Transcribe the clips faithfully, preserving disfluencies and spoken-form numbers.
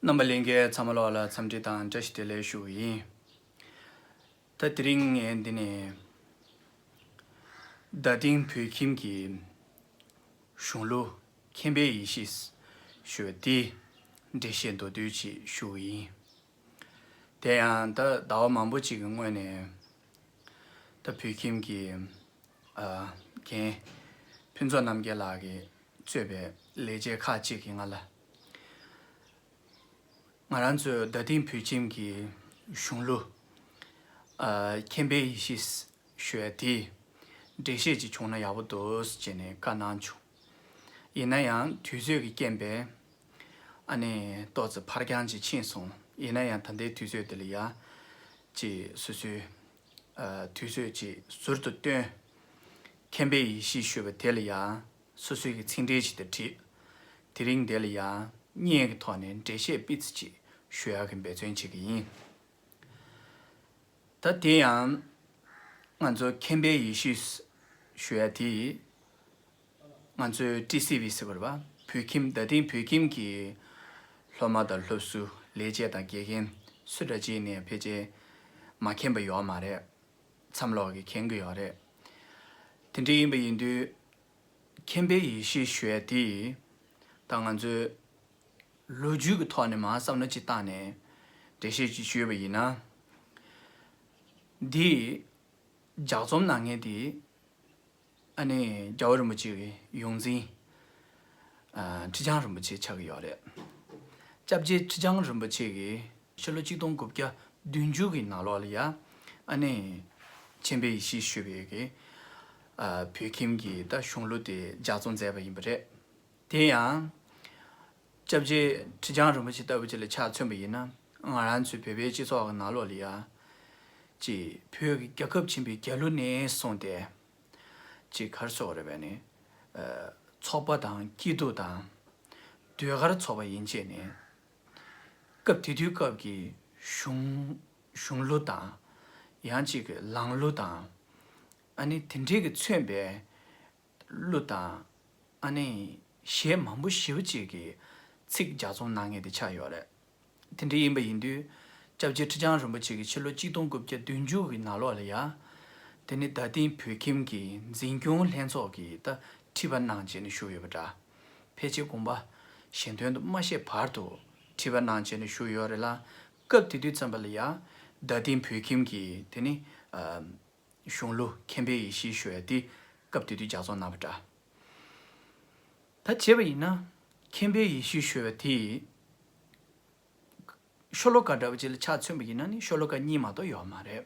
རྣམ་པ་ལྷན་རྒྱས་ཚང་མ་ལོགས་ལ་འཚམས་འདྲི་དང་བཀྲ་ཤིས་བདེ་ལེགས་ཞུ་གི་ཡིན། ད་དེ་རིང་ངས་འདི་ནས་རྡ་སྟེང་བོད་ཁྱིམ་གྱི་གཞུང་ལུགས་མཁྱེན་པའི་ཡེ་ཤེས་ཞུ་བ་འདི་འགྲེལ་བཤད་མདོར་བསྡུས་ཅིག་ཞུ་གི་ཡིན། དེ་ཡང་ད་ཟླ་བ་མང་པོ་ཅིག་གི་སྔོན་ནས་ད་བོད་ཁྱིམ་གྱི་ཨ་རྒན་ཕུན་ཚོགས་རྣམ་རྒྱལ་ལགས་ཀྱིས་གཙོས་པའི་ལས་བྱེད་ཁག་ཅིག་གིས་ང་ལ་ང་རང་ཚོའི་རྡ་སྟེང་བོད་ཁྱིམ་གྱི་གཞུང་ལུགས་ཨ་མཁྱེན་པའི་ཡེ་ཤེས་ཞུ་ཡ་དེ་འགྲེལ་བཤད་ཅིག་བྱུང་ན་ཡག་པོ་འདུག་ཟེར་ནས་བཀའ་གནང་བྱུང་། ཡིན་ན་ཡང་དུས་ཚོད་ཀྱི་རྐྱེན་པས་ཨ་ནི་ཏོག་ཙམ་ཕར་འགྱངས་ཅིག་ཕྱིན་སོང་། ཡིན་ན་ཡང་ད་ལྟའི་དུས་ཚོད་འདི་ལ་ཡ་ཅིག་སོ་སོའི་ཨ་དུས་ཚོད་ཅིག་ཟུར་དུ་བཏོན། མཁྱེན་པའི་ཡེ་ཤེས་ཞུས་པ་དེ་ལ་ཡ་སོ་སོའི་གི་ཚིག་འགྲེལ་ཅིག་ད་བྲིས། དེ་རིང་འདི་ལ་ཡ་བརྙན་གྱི་ཐོག་ནས་འགྲེལ་བཤད་སྤུས་ཚད་ཅིག་ཞུ་ཡག་གི་འབད་བརྩོན་བྱེད་ཀྱི་ཡིན། ད་དེ་ཡང་ང་ཚོ་མཁྱེན་པའི་ཡེ་ཤེས་ཞུ་ཡ་དེ་ང་ཚོའི་ཊི་སི་ཝི་ཟེར་བ་རེད་པ། བོད་ཁྱིམ་རྡ་སྟེང་བོད་ཁྱིམ་གྱི་སློབ་མ་དང་སློབ་ཟུར་ལས་བྱེད་དང་དགེ་རྒན་སུ་འདྲ་ཅིག་ནས་ཕལ་ཆེར་མ་མཁྱེན་པ་ཡོད་མ་རེད། མཚམས་ལོག་གིས་མཁྱེན་གྱི་ཡོད་རེད། དེ་འདྲ་ཡིན་པ་ཡིན་དུས་མཁྱེན་པའི་ཡེ་ཤེས་ཞུ་ཡ་དེ་ད་ང་ཚོའི་ལོ་རྒྱུས་ཀྱི་ཐོག་ནས་མར་བསམ་བློ་ཅིག་བཏང་ནས་འགྲེལ་བཤད་ཅིག་ཞུས་པ་ཡིན་ན། འདི་ལྗགས་རྩོམ་གནང་མཁན་དེ་ཨ་ནི་རྒྱལ་བ་རིན་པོ་ཆེ་གི་ཡོངས་འཛིན་ཨ་ཁྲི་བྱང་རིན་པོ་ཆེ་ཆགས་ཀྱི་ཡོད་རེད། སྐྱབས་རྗེ་ཁྲི་བྱང་རིན་པོ་ཆེ་གིས་ཕྱི་ལོ་ཆིག་སྟོང་དགུ་བརྒྱ་བདུན་ཅུ་གི་ནང་ལོགས་ལ་ཡ་ཨ་ནི་མཁྱེན་པའི་ཡེ་ཤེས་ཞུ་བའི་གི་ཨ་བོད་ཁྱིམ་གྱི་ད་གཞུང་ལུགས་དེ་ལྗགས་རྩོམ་མཛད་པ་ཡིན་པ་རེད། དེ་ཡང་སྐྱབས་རྗེ་ཁྲི་བྱང་རིན་པོ་ཆེ་ལྟ་བུ་ཅིག་ལ་ཆ་མཚོན་པ་ཡིན་ན། ང་རང་ཚོའི་བོད་པའི་སྤྱི་ཚོགས་ཀྱི་ནང་ལོགས་ལ་ཡ་ཅིག་བོད་ཀྱི་རྒྱལ་ཁབ་ཆེན་པོའི་རྒྱལ་གླུ་ནས་བཟུང་སྟེ་ཅིག་ག་རེ་ཟེར་དགོས་རེད་པས་ནི། ཚོགས་པ་དང་སྐྱིད་སྡུག་དང་ཟློས་གར་ཚོགས་པ་ཡན་ཆད་ནས་སྐབས་དེ་དུས་སྐབས་ཀྱི་གཞུང་གཞུང་ལུགས་དང་ཡང་ཅིག་གི་ལམ་ལུགས་དང་ཨ་ནི་དེ་འདྲའི་གི་མཚོན་པའི་གླུ་དང་ཨ་ནི་གཞས་མང་པོ་ཞེ་པོ་ཅིག་གི་ཚིག་ལྗགས་རྩོམ་གནང་མཁན་དེ་ཆགས་ཡོད་རེད། དེ་འདྲ་ཡིན་པ་ཡིན་དུས་སྐྱབས་རྗེ་ཁྲི་བྱང་རིན་པོ་ཆེ་གིས་ཕྱི་ལོ་ཆིག་སྟོང་དགུ་བརྒྱ་བདུན་ཅུ་གི་ནང་ལོགས་ལ་ཡ་དེ་ནི་རྡ་སྟེང་བོད་ཁྱིམ་གྱི་འཛིན་སྐྱོང་ལྷན་ཚོགས་ཀྱི་ད་ཁྲི་པ་གནང་བྱས་ནས་བཞུགས་ཡོད་པ་འདྲ། ཕལ་ཆེར་དགོངས་པ་གཞན་དོན་དུ་མ་བཞེས་བར་དུ་ཁྲི་པ་གནང་བྱས་ནས་བཞུགས་ཡོད་རེད་ལ། སྐབས་དེ་དུས་ཙམ་པ་ལ་ཡ་རྡ་སྟེང་བོད་ཁྱིམ་གྱི་དེ་ནི་ཨ། གཞུང་ལུགས་མཁྱེན་པའི་ཡེ་ཤེས་ཞུ་བ་དེ་སྐབས་དེ་དུས་ལྗགས་རྩོམ་གནང་བ་འདྲ། ད་བྱས་པ་ཡིན་ན་མཁྱེན་པའི་ཡེ་ཤེས་ཞུ་བ་དེ་ཤོ་ལོ་ཀ་འདྲ་བ་ཅིག་ལ་ཆ་མཚོན་པ་ཡིན་ན་ནི་ཤོ་ལོ་ཀ་གཉིས་མ་གཏོགས་ཡོད་མ་རེད།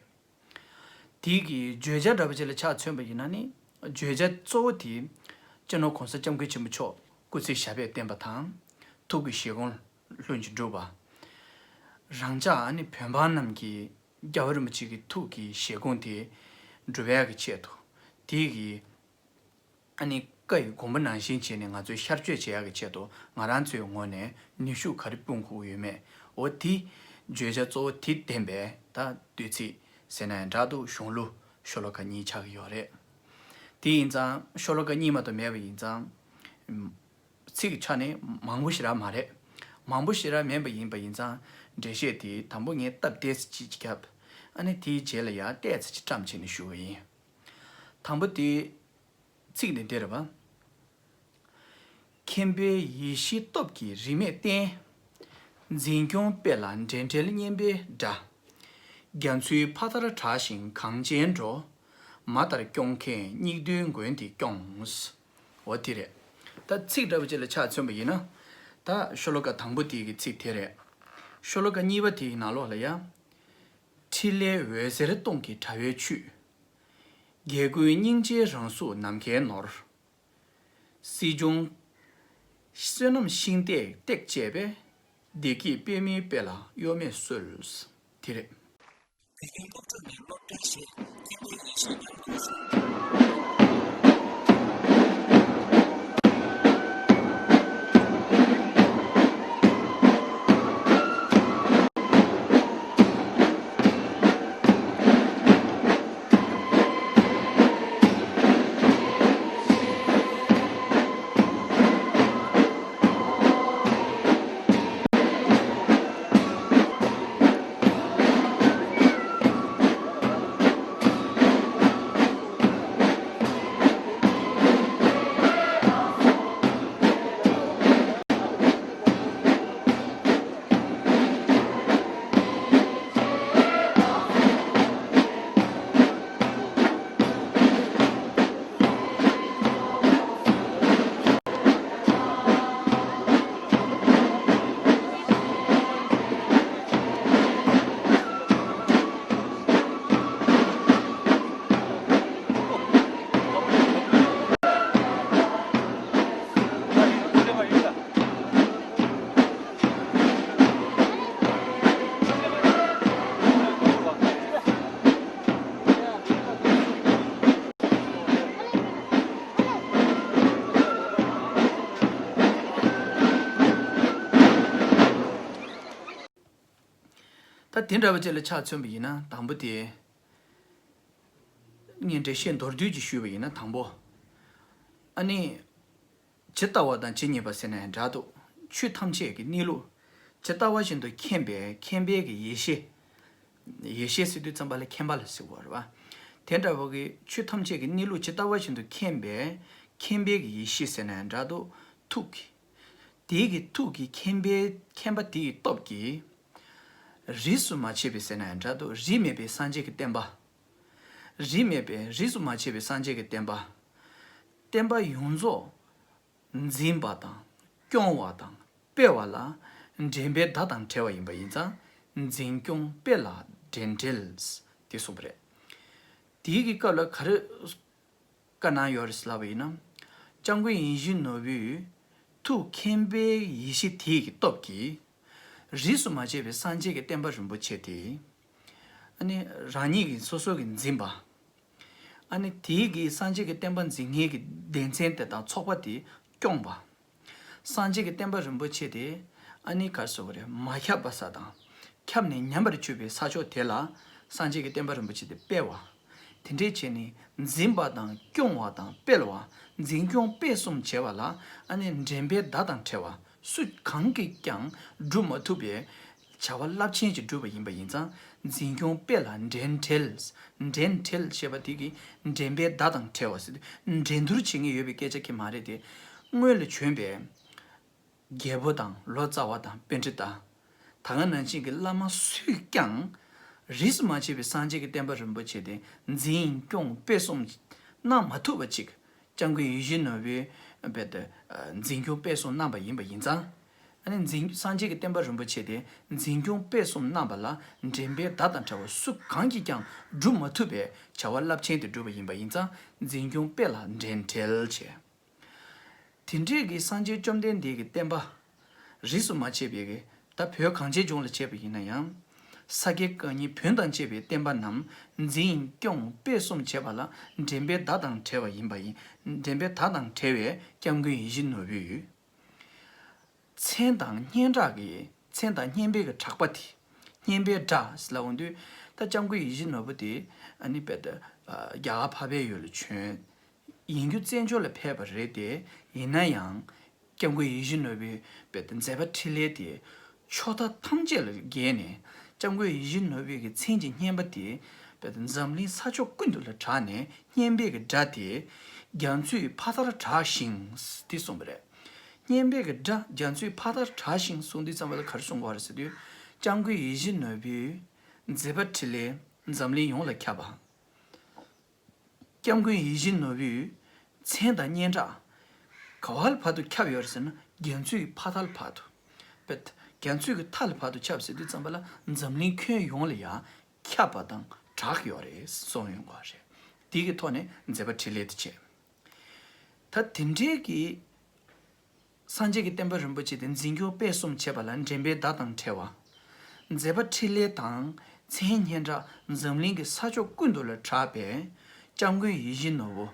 དེ་གི་བརྗོད་བྱ་འདྲ་བ་ཅིག་ལ་ཆ་མཚོན་པ་ཡིན་ན་ནི་བརྗོད་བྱ་གཙོ་བོ་དེ་སྤྱི་ནོར་༸གོང་ས་༸སྐྱབས་མགོན་ཆེན་པོ་མཆོག་སྐུ་ཚེ་ཞབས་པད་བརྟན་པ་དང་། ཐུགས་ཀྱི་བཞེད་དགོངས་ལྷུན་གྱིས་འགྲུབ་པ། རང་ཅག་ཨ་ནི་བོད་འབངས་རྣམས་ཀྱི་རྒྱལ་བ་རིན་པོ་ཆེ་གི་ཐུགས་ཀྱི་བཞེད་དགོངས་དེ་འགྲུབ་ཡག་གི་ཆེད་དུ། དེ་གི་ཨ་ནི་བཀའ་ཡི་དགོངས་པ་ནང་བཞིན་བྱས་ནས་ང་ཚོས་ཤར་བསྐྱོད་བྱེད་ཡག་གི་ཆེད་དུ་ང་རང་ཚོའི་ངོས་ནས་ནུས་ཤུགས་ག་རེ་སྤུངས་དགོས་ཀྱི་ཡོད་མེད། འོ་དེ་བརྗོད་བྱ་གཙོ་བོ་དེ་ལྡན་པའི་ད་བསྟོད་ཚིག་ཟེར་ན་ཡང་འདྲ་འདུག་གཞུང་ལུགས་ཤོ་ལོ་ཀ་གཉིས་ཆགས་ཀྱི་ཡོད་རེད། དེ་ཡིན་ཙང་ཤོ་ལོ་ཀ་གཉིས་མ་གཏོགས་མེད་པ་ཡིན་ཙང་། ཚིག་གི་ཆ་ནས་མང་པོ་ཞེ་དྲག་མ་རེད། མང་པོ་ཞེ་དྲག་མིན་པ་ཡིན་པ་ཡིན་ཙང་འགྲེལ་བཤད་དེ་དང་པོ་ངས་སྟབས་བདེ་ཙམ་ཅིག་བརྒྱབ། ཨ་ནི་དེའི་རྗེས་ལ་ཡང་ཏོག་ཙམ་ཅིག་བཀྲམ་བྱས་ནས་ཞུ་བ་ཡིན། དང་པོ་དེ་ཚིག་འདི་འདི་རེད་པ། མཁྱེན་པའི་ཡེ་ཤེས་སྟོབས་ཀྱིས་རིས་མེད་བསྟན། འཛིན་སྐྱོང་སྤེལ་ལ་འབྲེལ་འབྲེལ་གཉེན་པོའི་སྒྲ། རྒྱ་མཚོའི་ཕ་མཐར་གྲགས་ཤིང་གངས་ཅན་འགྲོ། མ་ལྟར་སྐྱོང་མཁན་སྙིགས་དུས་མགོན་དེ་སྐྱོངས། འོ་དེ་རེད། ད་ཚིག་འདྲ་པོ་ཅིག་ལ་ཆ་མཚོན་པ་ཡིན་ན། ད་ཤོ་ལོ་ཀ་དང་པོ་དེ་གི་ཚིག་དེ་རེད། ཤོ་ལོ་ཀ་གཉིས་པ་དེ་ཡི་ནང་ལོགས་ལ་ཡ། འཕྲིན་ལས་འོད་ཟེར་སྟོང་གི་དྲ་བའི་བཅུད། རྒྱལ་ཀུན་སྙིང་རྗེའི་རང་གཟུགས་ནམ་མཁའི་ནོར། སྲིད་འབྱུང་བསོད་ནམས་ཤིང་རྟས་བཏེག་བཅས་པའི། བདེ་སྐྱིད་པདྨའི་དཔལ་ལ་གཡོ་མེད་གསོལ། དེ་རེད། བོད་ཁྱིམ་སློབ་ཕྲུག་ནས་སློབ་གྲྭའི་གཞས་མཁྱེན་པའི་ཡེ་ཤེས་ཉམས་མྱོང་ཞུ། ཨ་དེ་འདྲ་བ་ཅིག་ལ་ཆ་མཚོན་པ་ཡིན་ན་དང་པོ་དེ། ངས་འགྲེལ་བཤད་མདོར་བསྡུས་ཀྱིས་ཞུས་པ་ཡིན་ན་དང་པོ། ཨ་ནི། ཇི་ལྟ་བ་དང་ཇི་སྙེད་པ་ཟེར་ནའང་འདྲ་འདུག་ཆོས་ཐམས་ཅད་ཀྱི་གནས་ལུགས་ཇི་ལྟ་བ་བཞིན་དུ་མཁྱེན་པའི་མཁྱེན་པའི་གི་ཡེ་ཤེས། ཡེ་ཤེས་ཟེར་དུས་ཙམ་པ་ལ་མཁྱེན་པ་ལ་ཟེར་བ་རེད་བ། དེ་འདྲ་བ་གི་ཆོས་ཐམས་ཅད་ཀྱི་གནས་ལུགས་ཇི་ལྟ་བ་བཞིན་དུ་མཁྱེན་པའི་མཁྱེན་པའི་གི་ཡེ་ཤེས་ཟེར་ནའང་འདྲ་འདུག་ཐུགས་ཀྱི། དེའི་གི་ཐུགས་ཀྱི་མཁྱེན་པའི་མཁྱེན་པ་དེ་ཡི་སྟོབས་ཀྱིས། རིས་སུ་མ་ཆད་པའི་ཟེར་ནའང་འདྲ་འདུག་རིས་མེད་པའི་སངས་རྒྱས་ཀྱི་བསྟན་པ། རིས་མེད་པའི་རིས་སུ་མ་ཆད་པའི་སངས་རྒྱས་ཀྱི་བསྟན་པ། བསྟན་པ་ཡོངས་རྫོགས་འཛིན་པ་དང་སྐྱོང་བ་དང་སྤེལ་བ་ལ་འགྲན་པའི་མདའ་དང་བྲལ་བ་ཡིན་པ་ཡིན་ཙང་འཛིན་སྐྱོང་སྤེལ་ལ་འགྲན་བྲལ་དེ་གསུངས་པ་རེད། དེའི་གི་སྐབས་ལ་ག་རེ་བཀའ་གནང་ཡོད་རེད་ལབ་པ་ཡིན་ན། སྐྱབས་མགོན་ཡིད་བཞིན་ནོར་བུས་ཐུགས་མཁྱེན་པའི་ཡེ་ཤེས་དེ་ཡི་གི་སྟོབས་ཀྱིས། རིས་སུ་མ་ཆད་པའི་སངས་རྒྱས་ཀྱི་བསྟན་པ་རིན་པོ་ཆེ་དེ། ཨ་ནི་རང་ཉིད་ཀྱི་སོ་སོ་གི་འཛིན་པ། ཨ་ནི་དེའི་གི་སངས་རྒྱས་ཀྱི་བསྟན་པ་འཛིན་མཁན་གྱི་སྡེ་ཚན་དེ་དང་ཚོགས་པ་དེ་སྐྱོང་བ། སངས་རྒྱས་ཀྱི་བསྟན་པ་རིན་པོ་ཆེ་དེ་ཨ་ནི་ག་རེ་ཟེར་དགོས་རེད། མ་ཁྱབ་པ་ས་དང་ཁྱབ་ནས་ཉམས་པར་གྱུར་པའི་ས་ཕྱོགས་དེ་ལ་སངས་རྒྱས་ཀྱི་བསྟན་པ་རིན་པོ་ཆེ་དེ་སྤེལ་བ། དེ་འདྲས་བྱས་ནས་འཛིན་པ་དང་སྐྱོང་བ་དང་སྤེལ་བ། འཛིན་སྐྱོང་སྤེལ་གསུམ་བྱེད་པ་ལ་ཨ་ནི་འགྲན་པའི་མདའ་དང་བྲལ་བ། སུ་གང་གིས་ཀྱང་སྒྲུབ་མ་ཐུབ་པའི་བྱ་བ་རླབས་ཆེན་ཅིག་བསྒྲུབས་པ་ཡིན་པ་ཡིན་ཙང་འཛིན་སྐྱོང་སྤེལ་ལ་འགྲན་བྲལ། འགྲན་བྲལ་ཞེས་པ་དེ་གིས་འགྲན་པའི་མདའ་དང་བྲལ་བ་ཟེར་དུས་འགྲན་བསྡུར་བྱེད་མཁན་ཡོད་པའི་སྐད་ཆ་གི་མ་རེད་དེ། སྔོན་ལ་བྱོན་པའི་རྒྱལ་པོ་དང་ལོ་ཙཱ་བ་དང་པཎྜི་ཏ། ད་ག་ནང་བཞིན་གྱི་བླ་མ་སུས་ཀྱང་རིས་སུ་མ་ཆད་པའི་སངས་རྒྱས་ཀྱི་བསྟན་པ་རིན་པོ་ཆེ་དེ་འཛིན་སྐྱོང་སྤེལ་གསུམ་གནང་མ་ཐུབ་པ་ཅིག་སྐྱབས་མགོན་ཡིད་བཞིན་ནོར་བུས་རྦད་དེ་འཛིན་སྐྱོང་སྤེལ་གསུམ་གནང་པ་ཡིན་པ་ཡིན་ཙང་། ཨ་ནི་འཛིན་སངས་རྒྱས་ཀྱི་བསྟན་པ་རིན་པོ་ཆེ་དེ་འཛིན་སྐྱོང་སྤེལ་གསུམ་གནང་པ་ལ་འགྲན་པའི་མདའ་དང་བྲལ་བ་སུ་གང་གིས་ཀྱང་སྒྲུབ་མ་ཐུབ་པའི་བྱ་བ་རླབས་ཆེན་དེ་བསྒྲུབས་པ་ཡིན་པ་ཡིན་ཙང་འཛིན་སྐྱོང་སྤེལ་ལ་འགྲན་བྲལ་བྱས། དེ་འདྲས་ཀྱི་སངས་རྒྱས་བཅོམ་ལྡན་འདས་ཀྱི་བསྟན་པ། རིས་སུ་མ་ཆད་པའི་གི་ད་བོད་གངས་ཅན་ལྗོངས་ལ་བྱས་པ་ཡིན་ན་ཡང་། ས་དགེ་བཀའ་རྙིང་བོན་དང་བཅས་པའི་བསྟན་པ་རྣམས་འཛིན་སྐྱོང་སྤེལ་གསུམ་བྱེད་པ་ལ་འགྲན་པའི་མདའ་དང་བྲལ་བ་ཡིན་པ་ཡིན། འགྲན་པའི་མདའ་དང་བྲལ་བའི་སྐྱབས་མགོན་ཡིད་བཞིན་ནོར་བུས། མཚན་དང་སྙན་གྲགས་ཀྱི་མཚན་དང་སྙན་པའི་གི་གྲགས་པ་དེ། སྙན་པའི་སྒྲ་ཟེར་ལབ་འོང་དུས་ད་སྐྱབས་མགོན་ཡིད་བཞིན་ནོར་བུ་དེ་ཨ་ནི་རྦད་དེ་རྒྱ་གར་འཕགས་པའི་ཡུལ་ལ་བྱོན། ཡིན་རྒྱུ་བཙན་བྱོལ་ལ་ཕེབས་པ་རེད་དེ། ཡིན་ན་ཡང་སྐྱབས་མགོན་ཡིད་བཞིན་ནོར་བུའི་རྦད་དེ་མཛད་པ་འཕྲིན་ལས་དེ་ཕྱོགས་མཐའ་ཐམས་ཅད་ལ་རྒྱས་ནས་སྐྱབས་མགོན་ཡིད་བཞིན་ནོར་བུའི་གི་མཚན་གྱི་སྙན་པ་དེ་རྦད་དེ་འཛམ་གླིང་ས་ཕྱོགས་ཀུན་ཏུ་ལ་གྲགས་ནས་སྙན་པའི་གི་སྒྲ་དེ་རྒྱ་མཚོའི་ཕ་མཐར་གྲགས་ཤིང་དེ་གསུངས་པ་རེད། སྙན་པའི་གི་སྒྲ་རྒྱ་མཚོའི་ཕ་མཐར་གྲགས་ཤིང་གསུངས་དུས་ཙམ་པ་ལ་ག་རེ་གསུང་གི་ཡོད་རེད་ཟེར་དུས། སྐྱབས་མགོན་ཡིད་བཞིན་ནོར་བུའི་མཛད་པ་འཕྲིན་ལས་འཛམ་གླིང་ཡོངས་ལ་ཁྱབ་པ། སྐྱབས་མགོན་ཡིད་བཞིན་ནོར་བུའི་མཚན་དང་སྙན་གྲགས་ག་བ་ལ་བར་དུ་ཁྱབ་ཡོད་རེད་ཟེར་ན་རྒྱ་མཚོའི་ཕ་མཐའ་ལ་བར་དུ། རྦད་རྒྱ་མཚོའི་གི་མཐའ་ལ་བར་དུ་ཁྱབ་ཟེར་དུས་ཙམ་པ་ལ་འཛམ་གླིང་ཁྱོན་ཡོངས་ལ་ཡང་ཁྱབ་པ་དང་གྲགས་ཡོད་རེད་གསུངས་ཡོང་གི་རེད། དེ་གི་ཐོག་ནས་མཛད་པ་འཕྲིན་ལས་དེ་བྱས། ད་དེ་འདྲའི་གི་སངས་རྒྱས་ཀྱི་བསྟན་པ་རིན་པོ་ཆེ་དེ་འཛིན་སྐྱོང་སྤེལ་གསུམ་བྱེད་པ་ལ་འགྲན་པའི་མདའ་དང་བྲལ་བ། མཛད་པ་འཕྲིན་ལས་དང་མཚན་སྙན་གྲགས་འཛམ་གླིང་གི་ས་ཕྱོགས་ཀུན་ཏུ་ལ་གྲགས་པའི་སྐྱབས་མགོན་ཡིད་བཞིན་ནོར་བུ།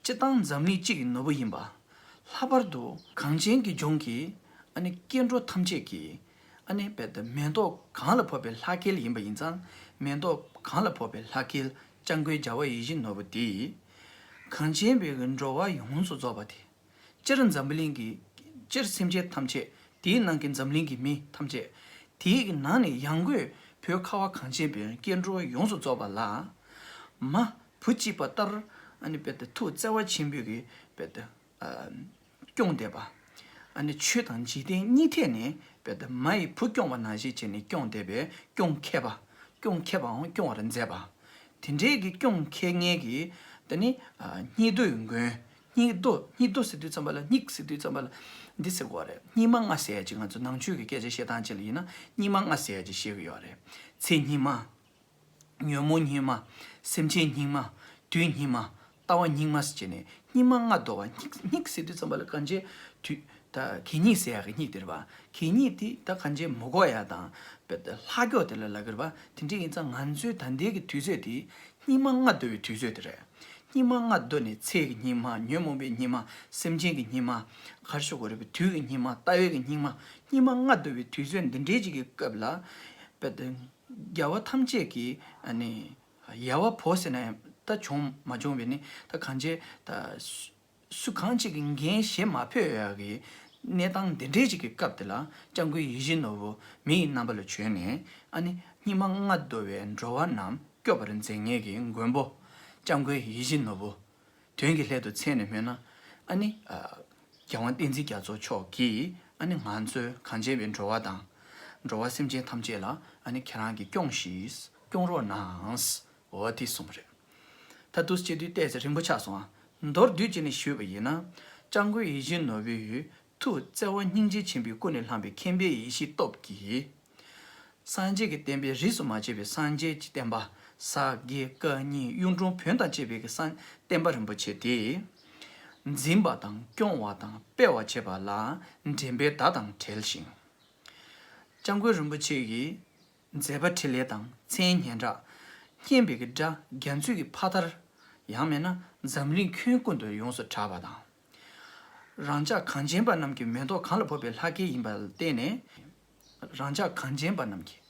སྤྱིར་བཏང་འཛམ་གླིང་སྤྱི་ཡི་ནོར་བུ་ཡིན་པ། ལྷག་པར་དུ་གངས་ཅན་གྱི་ལྗོངས་ཀྱི་ཨ་ནི་སྐྱེ་འགྲོ་ཐམས་ཅད་ཀྱི་ཨ་ནི་རྦད་དེ་མེ་ཏོག་གང་ལ་ཕོག་པའི་ལྷ་སྐལ་ཡིན་པ་ཡིན་ཙང་། མེ་ཏོག་གང་ལ་ཕོག་པའི་ལྷ་སྐལ་སྐྱབས་མགོན་རྒྱལ་བ་ཡིད་བཞིན་ནོར་བུ་དེས་གངས་ཅན་པའི་འགྲོ་བ་ཡོངས་སུ་རྫོགས་པ་དེ། སྤྱིར་འཛམ་བུ་གླིང་གི་སྤྱིར་སེམས་ཅན་ཐམས་ཅད་དེའི་ནང་གི་འཛམ་གླིང་གི་མི་ཐམས་ཅད་དེའི་གི་ནང་ནས་ཡང་སྒོས་བོད་ཁ་བ་གངས་ཅན་པའི་སྐྱེ་འགྲོ་ཡོངས་སུ་རྫོགས་པ་ལ་མ་བུ་གཅིག་པ་ལྟར་ཨ་ནི་རྦད་དེ་ཐུགས་བརྩེ་བ་ཆེན་པོས་གི་རྦད་དེ་སྐྱོང་བསྡད་པ། ཨ་ནི་ཆོས་དང་འཇིག་རྟེན་གཉིས་ཐད་ནས་རྦད་དེ་མ་ཡི་བུ་སྐྱོང་བ་ནང་བཞིན་བྱས་ནས་སྐྱོང་བསྡད་པའི་སྐྱོང་མཁས་པ། སྐྱོང་མཁས་པའང་སྐྱོང་བར་མཛད་པ། དེ་འདྲའི་གི་སྐྱོང་མཁས་ངེས་ཀྱི་དེ་ནི་སྙིགས་དུས་མགོན། སྙིགས་དུས། སྙིགས་དུས་ཟེར་དུས་ཙམ་པ་ལ་སྙིགས་ཟེར་དུས་ཙམ་པ་ལ་འདི་ཟེར་དགོས་རེད། སྙིགས་མ་ལྔ་ཟེར་ཡ་ཅིག་ང་ཚོ་ནང་ཆོས་ཀྱི་སྐད་ཆ་བཤད་སྟངས་ཅིག་ལ་ཡིན་ན་སྙིགས་མ་ལྔ་ཟེར་ཡ་ཅིག་བཤད་ཀྱི་ཡོད་རེད། ཚེ་སྙིགས་མ། ཉོན་མོངས་སྙིགས་མ། སེམས་ཅན་སྙིགས་མ། དུས་སྙིགས་མ། ལྟ་བ་སྙིགས་མ་ཟེར་བྱས་ནས་སྙིགས་མ་ལྔ་བསྡུ་བ། སྙིགས་སྙིགས་ཟེར་དུས་ཙམ་པ་ལ་གང་ཅི་དུས་ད་གད་སྙིགས་ཟེར་ཡ་གི་སྙིགས་དེ་རེད་པ། གད་སྙིགས་དེ་ད་གང་ཅི་མི་དགོས་ཡ་དང་རྦད་དེ་ལྷག་རྒྱུ་དེ་ལ་ལབ་ཀྱི་རེད་པ། དེ་འདྲ་ཡིན་ཙང་ང་ཚོའི་ད་ལྟའི་གི་དུས་ཚོད་དེ་སྙིགས་མ་ལྔ་བསྡུ་བའི་དུས་ཚོད་དེ་རེད། སྙིགས་མ་ལྔ་བསྡུ་ནས་ཚེ་གི་སྙིགས་མ། ཉོན་མོངས་པའི་སྙིགས་མ། སེམས་ཅན་གྱི་སྙིགས་མ། ག་རེ་ཞུ་དགོས་རེད་པ། དུས་ཀྱི་སྙིགས་མ། ལྟ་བའི་གི་སྙིགས་མ། སྙིགས་མ་ལྔ་བསྡུ་བའི་དུས་ཚོད་འདི་འདྲའི་ཅིག་གི་སྐབས་ལ་རྦད་དེ། རྒྱལ་བ་ཐམས་ཅད་ཀྱི་ཨ་ནི་ཡལ་བ་བོ་ཟེར་ན་ཡང་ད་བྱུང་མ་བྱུང་བས་ནི་ད་གང་བྱས་ད་སུ་གང་ཅིག་གི་འགན་བཞེས་མ་ཕོད་ཡག་གི་གནས་སྟངས་འདི་འདྲའི་ཅིག་གི་སྐབས་དེ་ལ་སྐྱབས་མགོན་ཡིད་བཞིན་ནོར་བུ་མི་ཡི་རྣམ་པ་ལ་བྱོན་ནས་ཨ་ནི་སྙིགས་མ་ལྔ་བདོ་བའི་འགྲོ་བ་རྣམས་སྐྱོབ་པར་མཛད་མཁན་གྱི་མགོན་པོ་སྐྱབས་མགོན་ཡིད་བཞིན་ནོར་བུ། དོན་གྱི་སླད་དུ་མཚན་ནས་སྨོས་ན། ཨ་ནི། ཨ། རྒྱལ་དབང་བསྟན་འཛིན་རྒྱ་མཚོ་མཆོག་གིས་ཨ་ནི་ང་ཚོའི་གངས་ཅན་པའི་འགྲོ་བ་དང་། འགྲོ་བ་སེམས་ཅན་ཐམས་ཅད་ལ་ཨ་ནི་ཁྱེད་རང་གིས་སྐྱོངས་ཤིག་སྐྱོང་རོགས་གནང་། འོ་དེ་གསུངས་པ་རེད། ད་འདུག་སེ་བྱེད་དུས་ཏོག་ཙམ་རིང་པོ་ཆགས་སོང་ཨ། མདོར་བསྡུས་བྱས་ནས་ཞུས་པ་ཡིན་ན། སྐྱབས་མགོན་ཡིད་བཞིན་ནོར་བུའི་ཐུགས་བརྩེ་བ་སྙིང་རྗེ་ཆེན་པོའི་ཀུན་ནས་བསླངས་པའི་མཁྱེན་པའི་ཡེ་ཤེས་སྟོབས་ཀྱིས། སངས་རྒྱས་ཀྱི་བསྟན་པའི་རིས་སུ་མ་ཆད་པའི་སངས་རྒྱས་ཀྱི་བསྟན་པ། ས་དགེ་བཀའ་རྙིང་གཡུང་དྲུང་བོན་དང་བཅས་པའི་གི་སངས་བསྟན་པ་རིན་པོ་ཆེ་དེ། འཛིན་པ་དང་སྐྱོང་བ་དང་སྤེལ་བ་བྱེད་པ་ལ་འདྲེན་པའི་མདའ་དང་བྲལ་ཞིང་། སྐྱབས་མགོན་རིན་པོ་ཆེ་གི་མཛད་པ་འཕྲིན་ལས་དང་མཚན་སྙན་གྲགས། སྙན་པའི་གི་སྒྲ་རྒྱ་མཚོའི་གི་ཕ་མཐར། ཡང་མིན་ན་འཛམ་གླིང་ཁྱོན་ཀུན་ཏུ་ཡོངས་སུ་གྲགས་པ་དང་། རང་ཅག་གངས་ཅན་པ་རྣམས་ཀྱི་མེ་ཏོག་གང་ལ་ཕོག་པའི་ལྷ་སྐལ་ཡིན་པ་ལ་བརྟེན་ནས། རང་ཅག་གངས་ཅན་པ་རྣམས་ཀྱི།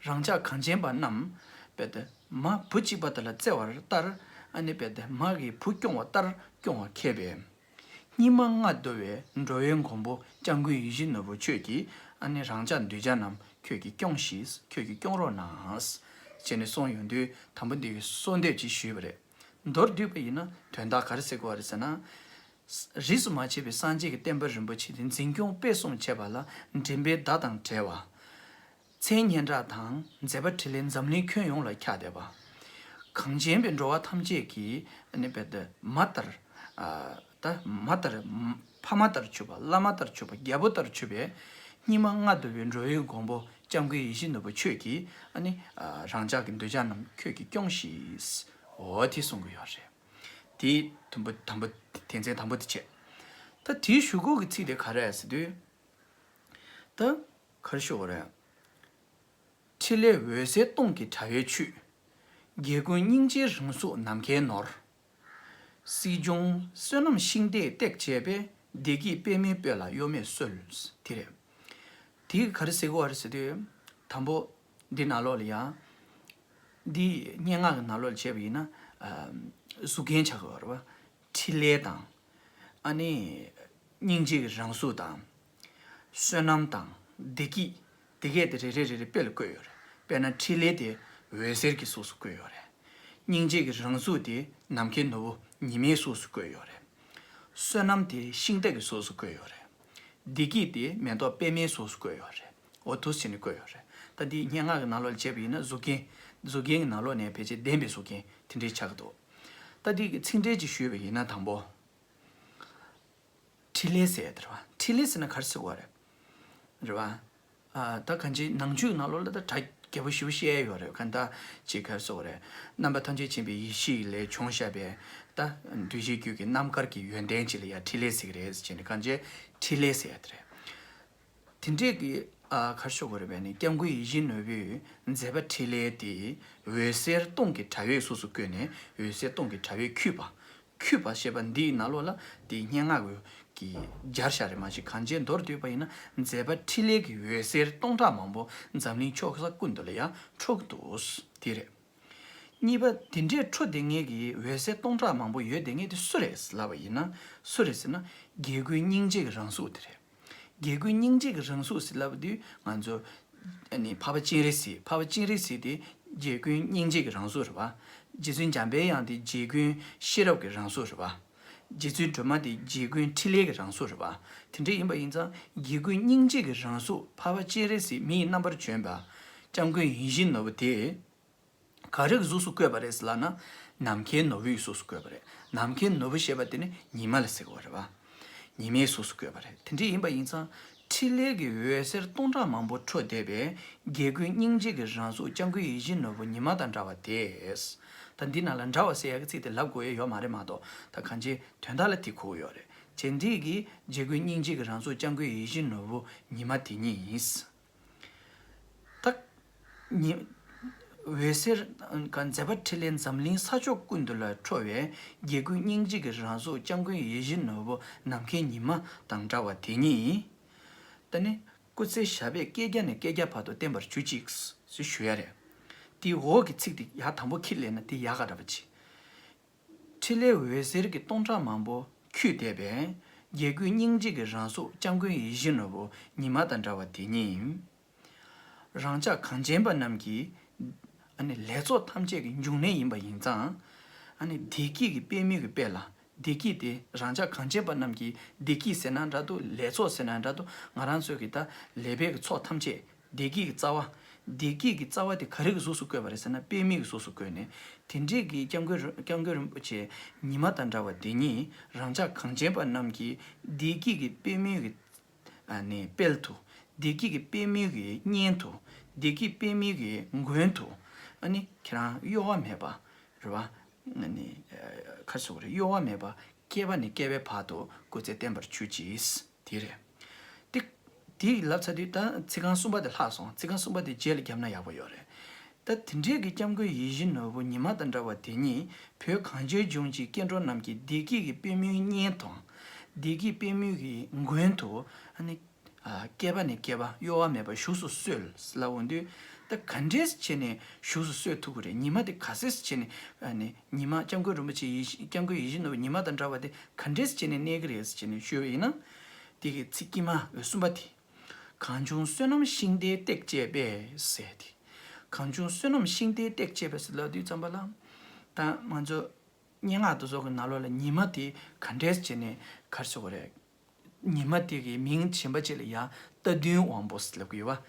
རང་ཅག་གངས་ཅན་པ་རྣམས། དཔེ་དེ། མ་བུ་གཅིག་པ་དེ་ལ་བརྩེ་བར་ལྟར། ཨ་ནི་དཔེ་དེ་མ་གི་བུ་སྐྱོང་བ་ལྟར་སྐྱོང་བ་མཁས་པས། སྙིགས་མ་ལྔ་བདོ་བའི་འགྲོ་བའི་མགོན་པོ་སྐྱབས་མགོན་ཡིད་བཞིན་ནོར་བུ་ཁྱོད་ཀྱིས་ཨ་ནི་རང་ཅག་གདུལ་བྱ་རྣམས་ཁྱོད་ཀྱིས་སྐྱོངས་ཤིག་ཁྱོད་ཀྱིས་སྐྱོང་རོགས་གནང་། ཅེས་ནས་གསུངས་ཡོང་དུས་དང་པོ་འདི་གི་གསོལ་འདེབས་ཅིག་ཞུས་པ་རེད། མདོར་བསྡུས་པ་ཡིན་ན་དོན་དག་ག་རེ་ཟེར་དགོས་པ་རེད་ཟེར་ན། རིས་སུ་མ་ཆད་པའི་སངས་རྒྱས་ཀྱི་བསྟན་པ་རིན་པོ་ཆེ་དེ་འཛིན་སྐྱོང་སྤེལ་གསུམ་བྱེད་པ་ལ་འདྲེན་པའི་མདའ་དང་བྲལ་བ། མཚན་སྙན་གྲགས་དང་མཛད་པ་འཕྲིན་ལས་འཛམ་གླིང་ཁྱོན་ཡོངས་ལ་ཁྱབ་བསྡད་པ། གངས་ཅན་པའི་འགྲོ་བ་ཐམས་ཅད་ཀྱིས་ཨ་ནི་དཔེ་དེ་མ་ལྟར། ཨ། ད་མ་ལྟར། ཕ་མ་ལྟར་གྱུར་པ་བླ་མ་ལྟར་གྱུར་པ་རྒྱལ་པོ་ལྟར་གྱུར་པའི་སྙིགས་མ་ལྔ་བདོ་བའི་འགྲོ་བའི་མགོན་པོ་སྐྱབས་མགོན་ཡིད་བཞིན་ནོར་བུ་ཁྱོད་ཀྱིས་ཨ་ནི་རང་ཅག་གི་གདུལ་བྱ་རྣམས་ཁྱོད་ཀྱིས་སྐྱོངས་ཤིག་འོ་དེ་གསུང་གི་ཡོད་རེད། དེ་དུམ་བུ་དང་པོ། དོན་ཚན་དང་པོ་དེ་བྱས། ད་དེའི་གཞུག་གུ་གི་ཚིག་དེ་ག་རེ་རེད་ཟེར་དུས། ད་ག་རེ་ཞུ་དགོས་རེད། འཕྲིན་ལས་འོད་ཟེར་སྟོང་གི་དྲ་བས་འཁྱུད། རྒྱལ་ཀུན་སྙིང་རྗེའི་རང་གཟུགས་ནམ་མཁའི་ནོར། སྲིད་འབྱུང་བསོད་ནམས་ཤིང་རྟས་བཏེག་བྱས་པས། བདེ་སྐྱིད་པདྨའི་སྤོས་ལ་གཡོ་མེད་གསོལ། དེ་རེད། དེ་ག་རེ་ཟེར་གི་ཡོད་རེད་ཟེར་དུས། དང་པོ། འདི་ནང་ལོགས་ལ་ཡང་། འདི་སྙན་ངག་གི་ནང་ལོགས་ལ་བྱས་པ་ཡིན་ན། ཨ། གཟུགས་རྒྱན་ཆགས་ཀྱི་ཡོད་རེད་པ། འཕྲིན་ལས་དང་། ཨ་ནི། སྙིང་རྗེ་གི་རང་གཟུགས་དང་། བསོད་ནམས་དང་། བདེ་སྐྱིད། དེ་གས་དེ་རེ་རེ་རེ་རེ་དཔེ་ལ་བཀོད་ཡོད་རེད། དཔེར་ན་འཕྲིན་ལས་དེ་འོད་ཟེར་གྱི་གཟུགས་སུ་བཀོད་ཡོད་རེད། སྙིང་རྗེ་གི་རང་གཟུགས་དེ་ནམ་མཁའི་ནོར་བུ་ཉི་མའི་གཟུགས་སུ་བཀོད་ཡོད་རེད། བསོད་ནམས་དེ་ཤིང་རྟ་གི་གཟུགས་སུ་བཀོད་ཡོད་རེད། བདེ་སྐྱིད་དེ་མེ་ཏོག་པདྨའི་གཟུགས་སུ་བཀོད་ཡོད་རེད། འོ་འདུག་སེ་བྱས་ནས་བཀོད་ཡོད་རེད། ད་འདི་སྙན་ངག་གི་ནང་ལོགས་ལ་བྱས་པ་ཡིན་ན་གཟུགས་རྒྱན། གཟུགས་རྒྱན་གྱི་ནང་ལོགས་ནས་ཕལ་ཆེར་ལྡན་པའི་གཟུགས་རྒྱན་དེ་འདྲའི་ཆགས་ཀྱི་འདུག་ད་འདི་གི་ཚིག་འགྲེལ་ཅིག་ཞུས་པ་ཡིན་ན་དང་པོ། འཕྲིན་ལས་ཟེར་ཡ་དེ་རེད་པ། འཕྲིན་ལས་ཟེར་ན་ག་རེ་ཟེར་དགོས་རེད། རེད་པ། ཨ། ད་གང་ཅི་ནང་ཆོས་ཀྱི་ནང་ལོགས་ལ་ད་གྲ་རྒྱས་པོ་ཞེ་པོ་བཤད་ཡ་ཡོད་རེད། གང་ལྟར་ཅིག་ག་རེ་ཟེར་དགོས་རེད། རྣམ་པ་ཐམས་ཅད་མཁྱེན་པའི་ཡེ་ཤེས་ལས་བྱུང་བཞག་པའི་ད་གདུལ་བྱའི་རྒྱུད་ཀྱི་རྣམ་དཀར་གྱི་ཡོན་ཏན་ཅིག་ལ་ཡ་འཕྲིན་ལས་ཟེར་གི་རེད་ཟེར་ནས་གང་ཅི་འཕྲིན་ལས་ཟེར་ཡ་དེ་རེད། དེ་འདྲས་ཀྱི། ཨ། ག་རེ་ཞུ་དགོས་རེད་པས་ནི་སྐྱབས་མགོན་ཡིད་བཞིན་ནོར་བུས་མཛད་པ་འཕྲིན་ལས་དེ་འོད་ཟེར་སྟོང་གི་དྲ་བའི་གཟུགས་སུ་བཀོད་ནས་འོད་ཟེར་སྟོང་གི་དྲ་བས་འཁྱུད་པ། འཁྱུད་པ་ཞེས་པ་འདིའི་ནང་ལོགས་ལ་དེ་སྙན་ངག་གི་སྦྱར་བཞག་རེད། མ་གཞི་གང་ཅི་མདོར་བསྡུས་པ་ཡིན་ན་མཛད་པ་འཕྲིན་ལས་ཀྱི་འོད་ཟེར་སྟོང་ཕྲག་མང་པོ་འཛམ་གླིང་ཕྱོགས་ས་ཀུན་ཏུ་ལ་ཡང་འཕྲོ་གི་འདུག་དེ་རེད། གཉིས་པ། དེ་འདྲའི་འཕྲོ་བསྡད་མཁན་གྱི་འོད་ཟེར་སྟོང་ཕྲག་མང་པོ་ཡོད་བསྡད་མཁན་དེ་སུ་རེད་ལབ་པ་ཡིན་ན། སུ་རེད་ཟེར་ན། རྒྱལ་ཀུན་སྙིང་རྗེ་གི་རང་གཟུགས་དེ་རེད། རྒྱལ་ཀུན་སྙིང་རྗེ་གི་རང་གཟུགས་ཟེར་ལབ་དུས་ང་ཚོ། ཨ་ནི་འཕགས་པ་སྤྱན་རས་གཟིགས། འཕགས་པ་སྤྱན་རས་གཟིགས་དེ་རྒྱལ་ཀུན་སྙིང་རྗེ་གི་རང་གཟུགས་རེད་པ། རྗེ་བཙུན་འཇམ་པའི་དབྱངས་དེ་རྒྱལ་ཀུན་ཤེས་རབ་ཀྱི་རང་གཟུགས་རེད་པ། རྗེ་བཙུན་སྒྲོལ་མ་དེ་རྒྱལ་ཀུན་འཕྲིན་ལས་ཀྱི་རང་གཟུགས་རེད་པ། དེ་འདྲ་ཡིན་པ་ཡིན་ཙང་རྒྱལ་ཀུན་སྙིང་རྗེ་གི་རང་གཟུགས་འཕགས་པ་སྤྱན་རས་གཟིགས་མི་ཡི་རྣམ་པར་བྱོན་པ། སྐྱབས་མགོན་ཡིད་བཞིན་ནོར་བུ་དེ། ག་རེ་གི་གཟུགས་སུ་བཀོད་པ་རེད་ཟེར་ལབ་ན། ནམ་མཁའི་ནོར་བུའི་གཟུགས་སུ་བཀོད་པ་རེད། ནམ་མཁའི་ནོར་བུ་ཞེས་པ་དེ་ནི་ཉི་མ་ལ་ཟེར་གྱི་ཡོད་རེད་པ། ཉི་མའི་གཟུགས་སུ་བཀོད་པ་རེད། དེ་འདྲ་ཡིན་པ་ཡིན་ཙང་། འཕྲིན་ལས་ཀྱི་འོད་ཟེར་སྟོང་ཕྲག་མང་པོ་འཕྲོ་བསྡད་པས་རྒྱལ་ཀུན་སྙིང་རྗེ་གི་རང་གཟུགས་སྐྱབས་མགོན་ཡིད་བཞིན་ནོར་བུ་ཉི་མ་དང་འདྲ་བ་དེས། ད་འདི་ནང་ལ་འདྲ་བ་ཟེར་ཡག་གི་ཚིག་དེ་ལབ་དགོས་ཡ་ཡོད་མ་རེད་མ་གཏོགས། ད་གང་ཅི་དོན་དག་ལ་དེ་གོ་གི་ཡོད་རེད། བྱས་འདི་གིས་རྒྱལ་ཀུན་སྙིང་རྗེ་གི་རང་གཟུགས་སྐྱབས་མགོན་ཡིད་བཞིན་ནོར་བུ་ཉི་མ་དེ་ཉིད་ཡིན། ད། ཉི། འོད་ཟེར། ག་མཛད་པ་འཕྲིན་ལས་འཛམ་གླིང་ས་ཕྱོགས་ཀུན་ཏུ་ལ་འཕྲོ་བས་རྒྱལ་ཀུན་སྙིང་རྗེ་གི་རང་གཟུགས་སྐྱབས་མགོན་ཡིད་བཞིན་ནོར་བུ་ནམ་མཁའི་ཉི་མ་དང་འདྲ་བ་དེ་ཉིད། ད་ནི་སྐུ་ཚེ་ཞབས་པད་བསྐལ་བརྒྱ་ནས་བསྐལ་བརྒྱ་བར་དུ་བརྟན་པར་གྱུར་ཅིག་ཞེས་ཞུ་ཡ་རེད། དེའི་འོག་གི་ཚིག་དེ་ཡར་དང་པོ་ཁྱེར་ལེན་ན་དེ་ཡག་ག་འདྲ་བ་ཅིག་འཕྲིན་ལས་འོད་ཟེར་གྱི་སྟོང་ཕྲག་མང་པོ་འཁྱུད་བསྡད་པས། རྒྱལ་ཀུན་སྙིང་རྗེ་གི་རང་གཟུགས་སྐྱབས་མགོན་ཡིད་བཞིན་ནོར་བུ་ཉི་མ་དང་འདྲ་བ་དེ་ཉིད། རང་ཅག་གངས་ཅན་པ་རྣམས་ཀྱི་ཨ་ནི་ལས་ཚོགས་ཐམས་ཅད་ཀྱི་འབྱུང་གནས་ཡིན་པ་ཡིན་ཙང་། ཨ་ནི་བདེ་སྐྱིད་ཀྱི་དཔལ་མོའི་གི་དཔལ་ལ། བདེ་སྐྱིད་དེ་རང་ཅག་གངས་ཅན་པ་རྣམས་ཀྱི་བདེ་སྐྱིད་ཟེར་ན་འདྲ་འདུག་ལས་ཚོགས་ཟེར་ན་འདྲ་འདུག་ང་རང་ཚོའི་གི་ད་ལས་པའི་གི་ཚོགས་ཐམས་ཅད་བདེ་སྐྱིད་ཀྱི་རྩ་བ། བདེ་སྐྱིད་ཀྱི་རྩ་བ་དེ་ག་རེ་གི་གཟུགས་སུ་བཀོད་པ་རེད་ཟེར་ན་དཔལ་མོའི་གི་གཟུགས་སུ་བཀོད་ནས། དེ་འདྲས་ཀྱི་སྐྱབས་མགོན་རིན་སྐྱབས་མགོན་རིན་པོ་ཆེ་ཉི་མ་དང་འདྲ་བ་དེ་ཉིད་རང་ཅག་གངས་ཅན་པ་རྣམས་ཀྱི་བདེ་སྐྱིད་ཀྱི་དཔལ་མོའི་གི་ཨ་ནི་དཔལ་དུ། བདེ་སྐྱིད་ཀྱི་དཔལ་མོའི་གི་གཉེན་དུ། བདེ་སྐྱིད་དཔལ་མོའི་གི་མགོན་དུ། ཨ་ནི་ཁྱེད་རང་གཡོ་བ་མེད་པ་རེད་བ། ཨ་ནི་ཁ་སོགས་རེད་གཡོ་བ་མེད་པ་བསྐལ་པ་ནས་བསྐལ་པའི་བར་དུ་སྐུ་ཚེ་བརྟན་པར་གྱུར་ཅིག་དེ་རེད། དེ་དེ་ལབ་ཚར་དུས་ད་ཚིག་རྐང་གསུམ་པ་དེ་ལྷག་སོང་། ཚིག་རྐང་གསུམ་པ་དེ་རྗེས་ལ་བརྒྱབ་ན་ཡག་པོ་ཡོད་རེད། ད་དེ་འདྲས་ཀྱི་སྐྱབས་མགོན་ཡིད་བཞིན་ནོར་བུ་ཉི་མ་དང་འདྲ་བ་དེ་ཉིད་བོད་གངས་ཅན་ལྗོངས་ཀྱི་སྐྱེ་འགྲོ་རྣམས་ཀྱི་བདེ་སྐྱིད་ཀྱི་དཔལ་མོའི་གཉེན་དང་། བདེ་སྐྱིད་དཔལ་མོའི་གི་མགོན་དུ་ཨ་ནི། བསྐལ་པ་ནས་བསྐལ་པ་གཡོ་བ་མེད་པར་བཞུགས་སུ་གསོལ་ལབ་འོང་དུས། ད་ག་འདྲས་བྱས་ནས་བཞུགས་སུ་གསོལ་ཐུབ་ཀྱི་རེད། ཉི་མ་དེ་ག་ཚོད་བྱས་ནས་ཨ་ནི་ཉི་མ་སྐྱབས་མགོན་རིན་པོ་ཆེ་ཡིད་བཞིན་སྐྱབས་མགོན་ཡིད་བཞིན་ནོར་བུ་ཉི་མ་དང་འདྲ་བ་དེ་ག་འདྲས་བྱས་ནས་གནས་ཀྱི་རེད་ཟེར་བྱས་ནས་ཞུས་པ་ཡིན་ན། དེ་གི་ཚིག་དཀྱིལ་མ་གསུམ་པ་དེ། གངས་ལྗོངས་བསོད་ནམས་ཤིང་རྟའི་སྟེགས་བཅས་པས་ཟེར་ཏེ། གངས་ལྗོངས་བསོད་ནམས་ཤིང་རྟའི་སྟེགས་བཅས་པས་ཟེར་ལབ་དུས་ཙམ་པ་ལ། ད་ང་ཚོ་སྙན་ངག་དེ་ཚོ་གི་ནང་ལོགས་ལ་ཉི་མ་དེ་ག་འདྲས་བྱས་ནས་ག་རེ་ཟེར་དགོས་རེད། ཉི་མ་དེ་གི་མིང་གཞན་པ་ཅིག་ལ་ཡང་རྟ་བདུན་དབང་པོ་ཟེར་ལབ་ཀྱི་ཡོད་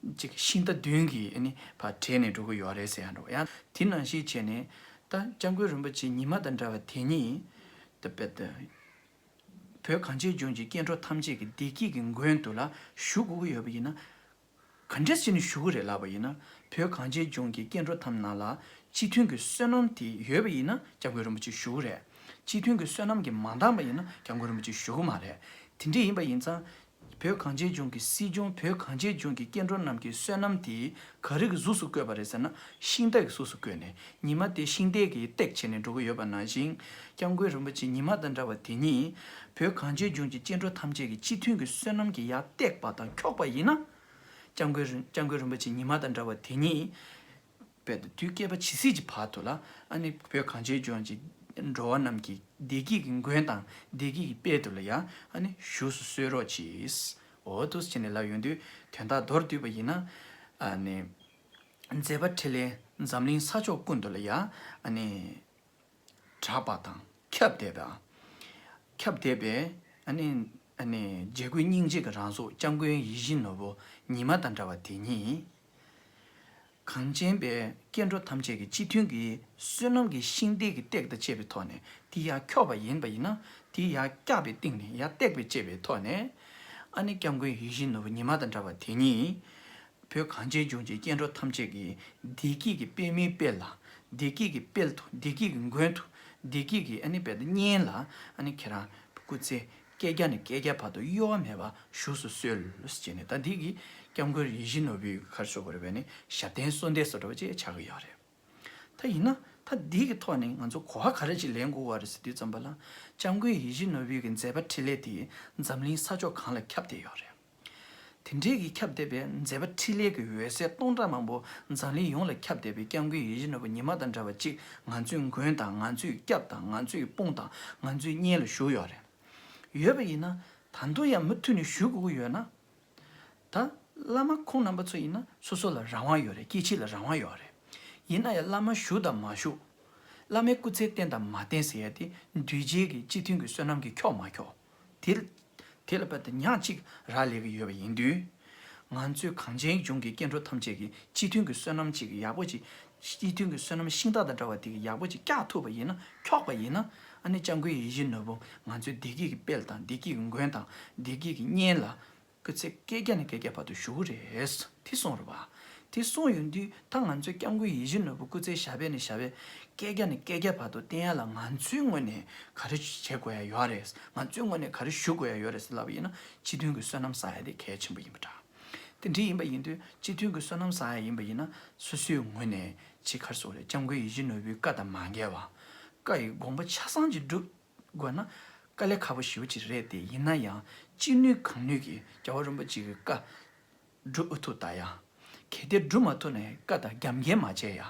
པ། ཅིག་ཤིང་རྟ་བདུན་གྱིས་ཨ་ནི་ཕར་བྲེས་ནས་འགྲོ་གི་ཡོད་རེད་ཟེར་ཡང་འགྲོ། ཡང་དེ་ནང་བཞིན་བྱས་ནས་ད་སྐྱབས་མགོན་རིན་པོ་ཆེ་ཉི་མ་དང་འདྲ་བ་དེ་ཉིད་ད་དཔེ་ད་བོད་གངས་ཅན་ལྗོངས་ཀྱི་སྐྱེ་འགྲོ་ཐམས་ཅད་ཀྱི་བདེ་སྐྱིད་ཀྱི་མགོན་དུ་ལ་བཞུགས་དགོས་ཀྱི་ཡོད་པ་ཡིན་ན། ག་འདྲས་བྱས་ནས་བཞུགས་ཀྱི་རེད་ལབ་པ་ཡིན་ན། བོད་གངས་ཅན་ལྗོངས་ཀྱི་སྐྱེ་འགྲོ་ཐམས་ནང་ལ་སྤྱི་མཐུན་གྱི་བསོད་ནམས་དེ་ཡོད་པ་ཡིན་ན་སྐྱབས་མགོན་རིན་པོ་ཆེ་བཞུགས་ཀྱི་རེད། སྤྱི་མཐུན་གྱི་བསོད་ནམས་ཀྱིས་མ་འདང་པ་ཡིན་ན་སྐྱབས་མགོན་རིན་པོ་ཆེ་བཞུགས་ཀྱི་མ་རེད། དེ་འདྲས་ཡིན་པ་ཡིན་ཙང་། བོད་གངས་ཅན་ལྗོངས་ཀྱི་སྲིད་སྐྱོང་། བོད་གངས་ཅན་ལྗོངས་ཀྱི་སྐྱེ་འགྲོ་རྣམས་ཀྱི་བསོད་ནམས་དེ་ག་རེ་གི་གཟུགས་སུ་བཀོད་པ་རེད་ཟེར་ན། ཤིང་རྟ་གི་གཟུགས་སུ་བཀོད་ནས་ཉི་མ་དེ་ཤིང་རྟའི་གི་སྟེགས་བྱས་ནས་འགྲོ་གི་ཡོད་པ་ནང་བཞིན། སྐྱབས་མགོན་རིན་པོ་ཆེ་ཉི་མ་དང་འདྲ་བ་དེ་ཉིད་བོད་གངས་ཅན་ལྗོངས་ཀྱི་སྐྱེ་འགྲོ་ཐམས་ཅད་ཀྱི་སྤྱི་མཐུན་གྱི་བསོད་ནམས་ཀྱིས་ཡར་བཏེགས་པ་དང་འཁྱོག་པ་ཡིན་ན། སྐྱབས་མགོན་རིན་སྐྱབས་མགོན་རིན་པོ་ཆེ་ཉི་མ་དང་འདྲ་བ་དེ་ཉིད་དཔལ་དུ་དུས་བསྐལ་པ་ཇི་སྲིད་ཀྱི་བར་དུ་ལ་ཨ་ནི་བོད་གངས་ཅན་ལྗོངས་ཀྱི་འགྲོ་བ་རྣམས་ཀྱི་བདེ་སྐྱིད་ཀྱི་མགོན་དང་བདེ་སྐྱིད་ཀྱི་དཔལ་དུ་ལ་ཡང་ཨ་ནི་བཞུགས་སུ་གསོལ་རོགས་གྱིས། འོ་འདུག་སེ་བྱས་ནས་ལབ་ཡོང་དུས་དོན་དག་མདོར་བསྡུས་པ་ཡིན་ན། ཨ་ནི་མཛད་པ་འཕྲིན་ལས་འཛམ་གླིང་ས་ཕྱོགས་ཀུན་ཏུ་ལ་ཡང་ཨ་ནི་གྲགས་པ་དང་ཁྱབ་བསྡད་པ། ཁྱབ་བསྡད་པའི་ཨ་ནི་ཨ་ནི་རྒྱལ་ཀུན་སྙིང་རྗེ་གི་རང་གཟུགས་སྐྱབས་མགོན་ཡིད་བཞིན་ནོར་བུ་ཉི་མ་དང་འདྲ་བ་དེ་ཉིད། གངས་ཅན་པའི་སྐྱེ་འགྲོ་ཐམས་ཅད་ཀྱི་སྤྱི་མཐུན་གྱི་བསོད་ནམས་ཀྱི་ཤིང་རྟའི་གི་སྟེགས་དང་བཅས་པའི་ཐོག་ནས་དེ་ཡར་འཁྱོག་པ་ཡིན་པ་ཡིན་ན། དེ་ཡར་བཀྱགས་པའི་སྟེང་ནས་ཡར་བཏེགས་པའི་བཅས་པའི་ཐོག་ནས་ཨ་ནི་སྐྱབས་མགོན་ཡིད་བཞིན་ནོར་བུ་ཉི་མ་དང་འདྲ་བ་དེ་ཉིད། བོད་གངས་ཅན་ལྗོངས་ཀྱི་སྐྱེ་འགྲོ་ཐམས་ཅད་ཀྱི་བདེ་སྐྱིད་ཀྱི་དཔལ་མོའི་དཔལ་ལ། བདེ་སྐྱིད་ཀྱི་དཔལ་དུ། བདེ་སྐྱིད་ཀྱི་མགོན་དུ། བདེ་སྐྱིད་ཀྱི་ཨ་ནི་དཔལ་དུ་གཉེན་ལ་ཨ་ནི་ཁྱེད་རང་སྐུ་ཚེ་བསྐལ་བརྒྱ་ནས་བསྐལ་བརྒྱ་བར་དུ་གཡོ་བ་མེད་པར་བཞུགས་སུ་གསོལ་ཟེར་ནས། ད་འདི་གི་སྐྱབས་མགོན་ཡིད་བཞིན་ནོར་བུའི་ག་རེ་ཟེར་དགོས་རེད་པས་ནི་ཞབས་བརྟན་གསོལ་འདེབས་སུ་འགྲོ་བ་ཅིག་ཆགས་ཀྱི་ཡོད་རེད། ད་ཡིན་ན་ད་འདི་གི་ཐོག་ནས་ང་ཚོ་གོ་བ་ག་རེ་ཅིག་ལེན་དགོས་པ་རེད་ཟེར་དུས་ཙམ་པ་ལ། སྐྱབས་མགོན་ཡིད་བཞིན་ནོར་བུའི་གི་མཛད་པ་འཕྲིན་ལས་དེ་འཛམ་གླིང་ས་ཕྱོགས་གང་ལ་ཁྱབ་བསྡད་ཡོད་རེད། དེ་འདྲའི་གི་ཁྱབ་བསྡད་པའི་མཛད་པ་འཕྲིན་ལས་ཀྱི་འོད་ཟེར་སྟོང་ཕྲག་མང་པོ་འཛམ་གླིང་ཡོངས་ལ་ཁྱབ་བསྡད་པའི་སྐྱབས་མགོན་ཡིད་བཞིན་ནོར་བུ་ཉི་མ་དང་འདྲ་བ་གཅིག་ང་ཚོའི་མགོན་དང་། ང་ཚོའི་སྐྱབས་དང་། ང་ཚོའི་དཔུང་དང་། ང་ཚོའི་གཉེན་ལ་བཞུགས་ཡོད་རེད། ཡོད་པ་ཡིན་ན་ད་དུང་ཡང་མུ་མཐུད་ནས་བཞུགས་དགོས་ཀྱི་ཡོད་ན། ད་བླ་མ་ཁོང་རྣམ་པ་ཚོ་ཡིན་ན་སོ་སོ་ལ་རང་དབང་ཡོད་རེད། སྐྱེ་འཆི་ལ་རང་དབང་ཡོད་རེད། ཡིན་ན་ཡང་བླ་མ་བཞུགས་དང་མ་བཞུགས། བླ་མའི་སྐུ་ཚེ་བརྟན་དང་མ་བརྟན་ཟེར་ཡ་དེ་གདུལ་བྱའི་གི་སྤྱི་མཐུན་གྱི་བསོད་ནམས་ཀྱིས་འཁྱོག་མ་འཁྱོག་དེ། དེ་ལ་དཔེ་དེ་ཉག་གཅིག་རག་ལས་ཀྱི་ཡོད་པ་ཡིན་དུས། ང་ཚོའི་གངས་ཅན་ལྗོངས་ཀྱི་སྐྱེ་འགྲོ་ཐམས་ཅད་ཀྱིས་སྤྱི་མཐུན་གྱི་བསོད་ནམས་གཅིག་ཡག་པོ་ཅིག་སྤྱི་མཐུན་གྱི་བསོད་ནམས་ཤིང་རྟ་དང་འདྲ་བ་དེ་གི་ཡག་པོ་ཅིག་བཀྱག་ཐུབ་པ་ཡིན་ན། འཁྱོག་པ་ཡིན་ན། ཨ་ནི་སྐྱབས་མགོན་ཡིད་བཞིན་ནོར་བུ་ང་ཚོའི་བདེ་སྐྱིད་ཀྱི་དཔལ་དང་། བདེ་སྐྱིད་ཀྱི་མགོན་དང་། བདེ་སྐྱིད་ཀྱི་གཉེན་ལ། སྐུ་ཚེ་བསྐལ་བརྒྱ་ནས་བསྐལ་བརྒྱ་བར་དུ་བཞུགས་ཀྱི་རེད། དེ་གསུངས་རེད་བ། དེ་གསུངས་ཡོང་དུས་ད་ང་ཚོས་སྐྱབས་མགོན་ཡིད་བཞིན་ནོར་བུ་སྐུ་ཚེ་ཞབས་པད་ནས་ཞབས་པད། བསྐལ་བརྒྱ་ནས་བསྐལ་བརྒྱ་བར་དུ་བརྟན་ཡ་ལ་ང་ཚོའི་ངོས་ནས་ག་རེ་བྱེད་དགོས་ཡ་ཡོད་རེད། ང་ཚོའི་ངོས་ནས་ག་རེ་ཞུ་དགོས་ཡ་ཡོད་རེད་ཟེར་ལབ་པ་ཡིན་ན། སྤྱི་མཐུན་གྱི་བསོད་ནམས་བསགས་ཡ་དེ་གལ་ཆེན་པོ་ཡིན་པ་འདྲ། དེ་འདྲ་ཡིན་པ་ཡིན་དུས་སྤྱི་མཐུན་གྱི་བསོད་ནམས་བསགས་ཡ་ཡིན་པ་ཡིན་ན། སོ་སོའི་ངོས་ནས་ཅིག་ག་རེ་ཟེར་དགོས་རེད། སྐྱབས་མགོན་ཡིད་བཞིན་ནོར་བུའི་བཀའ་དང་མ་འགལ་བ། བཀའ་ཡི་དགོངས་པ་ཆ་ཚང་ཅིག་སྒྲུབ་དགོས་ན་དཀའ་ལས་ཁག་པོ་ཞེ་པོ་ཅིག་རེད་དེ། ཡིན་ན་ཡང་ཅི་ནུས་གང་ནུས་ཀྱིས་རྒྱལ་བ་རིན་པོ་ཆེ་གི་བཀའ་སྒྲུབ་ཨུ་ཐུག་ལྟ་ཡ། གལ་ཏེ་སྒྲུབ་མ་ཐུབ་ན་བཀའ་དང་རྒྱབ་འགལ་མ་བྱས་ཡ།